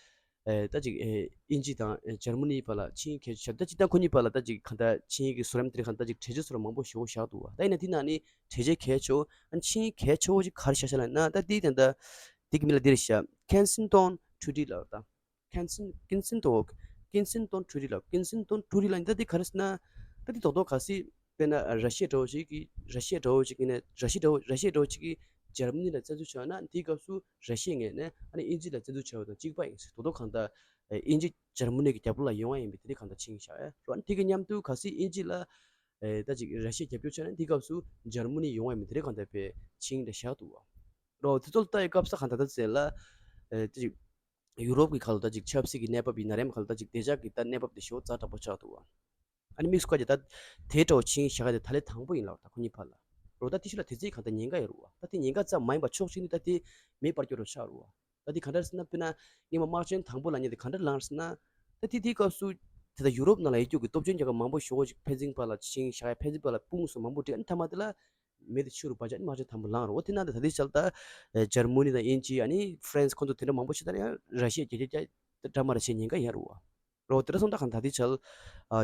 ད་ཅིག་དབྱིན་ཇི་དང་འཇར་མ་ནི་བར་ལ་ཆིངས་ཡིག་གལ་ཆེ་ད་ཅིག་ད་ཁོ་གཉིས་བར་ལ་ད་ཅིག་གང་ལྟར་ཆིངས་ཡིག་གི་བཟོ་རིམ་དེ་རིང་གང་ལྟར་ཅིག་གྲོས་ཆོད་བཟོ་རིམ་མང་པོ་ཞེ་པོ་བཞག་འདུག་བ། ད་ཡིན་ན་དེ་ནང་ནས་གྲོས་ཆོད་གལ་ཆེ་བོ་ཨ་ཆིངས་ཡིག་གལ་ཆེ་བོ་ཅིག་ག་རེ་བཞག་བཞག་ལབ་ན་ད་དེ་ད་ལྟ་དེ་གི་མིང་ལ་འདི་རེད་ཤག Kensington Treaty ལབ་ད། Kensing- Kensington Kensington Treaty ལབ། Kensington Treaty ལབ་ད་འདི་ག་རེ་ཟེར་ན། ད་འདི་རྡོག་རྡོག་གལ་སྲིད་དཔེར་ན་ར་ཤི་ཡ་འདྲ་བོ་ཞིག་གིས་ར་ཤི་ཡ་འདྲ་བོ་ཞིག་ཡིན་ན་ར་ཤི་ཡ་འདྲ་བོ་ར་ཤི་ཡ་འདྲ་བོ་ཞིག་གིས་འཇར་མ་ནི་ལ་བཙན་འཛུལ་བྱས་ན་དེའི་སྐབས་སུ་ར་ཤི་ཡའི་ངོས་ནས་ཨ་ནི་དབྱིན་ཇི་ལ་བཙན་འཛུལ་བྱས་པ་དང་གཅིག་པ་ཡིན་ཟེར། རྡོག་རྡོག་གང་ལྟར་དབྱིན་ཇི་འཇར་མ་ནི་གི་རྒྱབ་ལོགས་ལ་ཡོང་བ་ཡིན་པའི་དེ་འདྲའི་གང་ལྟར་ཆིངས་བཞག་ཡ་རོ། ཨ་ནི་དེ་གི་མཉམ་དུ་གལ་སྲིད་དབྱིན་ཇི་ལ་ད་ཅིག་ར་ཤི་ཡ་རྒྱབ་སྐྱོར་བྱས་ན་དེའི་སྐབས་སུ་འཇར་མ་ནི་ཡོང་བ་ཡིན་པའི་དེ་འདྲའི་གང་ལྟར་བའི་ཆིངས་འདྲ་བཞག་འདུག་བ། རོ་དེ་ཚོ་ལ་ལྟ་ཡི་སྐབས་སུ་གང་ལྟར་ད་ཟེར་ལ་ད་ཅིག་ཡུ་རོབ་ཀྱི་ཁ་ལ་ད་ཅིག་ཆབ་སྲིད་ཀྱི་གནས་བབ་ཡིན་ན་རེམ་ཁ་ལ་ད་ཅིག་བདེ་འཇགས་ཀྱི་ད་གནས་བབ་དེ་ཞེ་པོ་ཛ་དྲག་པོ་ཆགས་འདུག་བ། ཨ་ནི་དམིགས་སུ་བཀར་གྱི་ད་དེ་འདྲ་བོ་ཆིངས་བཞག་ག་དེ་ད་ལས་དང་པོ་ཡིན་ལབ་ད་ཁོ་གཉིས་བར་ལ། རོ་ད་དེ་ཤུལ་ལ་དེ་ཚེ་གང་ལྟར་ཉེན་ཁ་ཡོད་རུ་བ། ད་དེ་ཉེན་ཁ་ཙམ་མ་ཡིན་པ་ཕྱོགས་གཅིག་ནས་ད་དེ་མེ་སྤར་སྐྱོར་རུ་ཆགས་རུ་བ། ད་དེ་ག་འདྲ་ཟེར་ན་དཔེར་ན་སྔོན་མ་དམག་ཆེན་དང་པོ་ལབ་མཁན་དེ་ག་འདྲ་ལངས་ཟེར་ན། ད་དེ་དེའི་སྐབས་སུ་དེ་ད་ཡུ་རོབ་ནང་ལ་ཡོད་རྒྱུ་གི་སྟོབས་ཆེན་རྒྱལ་ཁབ་མང་པོ་ཞེ་པོ་ཅིག་ཕན་ཚུན་བར་ལ་ཆིངས་བཞག་ཡ་ཕན་ཚུན་བར་ལ་དཔུང་སོགས་མང་པོ་སྒྲིག་ཨ་ནི་མཐའ་མ་དེ་ལ། མེ་དེ་ཆུ་རུ་བ་ཅག་ནི་མ་ཆེན་དམ་པོ་ལངས་རོ། དེ་ན་ད་ལྟའི་ཆར་ད་འཇར་མ་ནི་དང་དབྱིན་ཇི་ཨ་ནི་ཧྥ་རན་སི་ཁོང་ཚོ་དེ་འདྲ་མང་པོ་ཞིག་ད་ཡང་ར་ཤི་ཡ་རྒྱལ་ཁྱབ་ཀྱ་འདྲ་མ་ར་ཤི་ཡ་ཉེན་ཁ་ཡོད་རུ་བ། རོ་དེ་འདྲ་སོང་ད་གང་ད་ལྟའི་ཆར་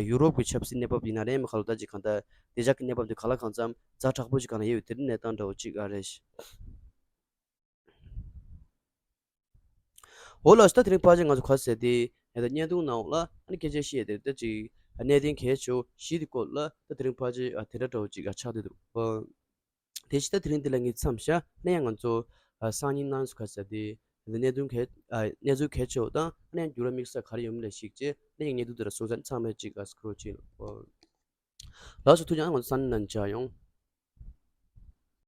ཡུ་རོབ་ཀྱི་ཆབ་སྲིད་གནས་བབ་ཡིན་ན་རེད་མ་ག་ལ་ད་ཅིག་གང་ད་བདེ་འཇགས་ཀྱི་གནས་བབ་དེ་ག་ལ་གང་འཚམ་ཛ་དྲག་པོ་ཞིག་གང་ལ་ཡོད་དེ་འདྲ་གནས་སྟངས་འདྲ་བོ་ཅིག་ཨ་རེད། འོ་ལགས་སོ། ད་དེ་རིང་ཕལ་ཆེར་ང་ཚོ་ག་ཟེར་ཏེ་ད་བརྙན་ཐུང་ནང་ལ་ཨ་ནི་སྐད་ཆ་བཤད་དེ་ད་ཅིག་གནད་དོན་གལ་ཆེ་བོ་བཞི་དེ་སྐོར་ལ་ད་དེ་རིང་ཕལ་ཆེར་དེ་འདྲ་འདྲ་བོ་ཅིག་ཆགས་བསྡད་འདུག་དེ་བཞིན་ད་དེ་རིང་འདི་ལ་ངས་མཚམས་བཞག་ནས་ཡང་ང་ཚོ་སང་ཉིན་གནངས་སུ་ག་ཟེར་ཏེ་གནད་དོན་གལ་གནས་ཚུལ་གལ་ཆེ་བོ་དང་ནས་ཡང་འགྱུར་བ་དམིགས་བསལ་ག་རེ་ཡོད་མེད་ལ་གཞིགས་བྱས་ནས་ཡང་བརྙན་ཐུང་འདི་ལ་སོང་ཙང་ཚང་མས་ཅིག་སྐུ་རོགས་བྱེད། ལགས་སོ། ཐུགས་རྗེ་ཆེ། ང་ཚོ་སང་ཉིན་ནང་མཇལ་ཡོང་།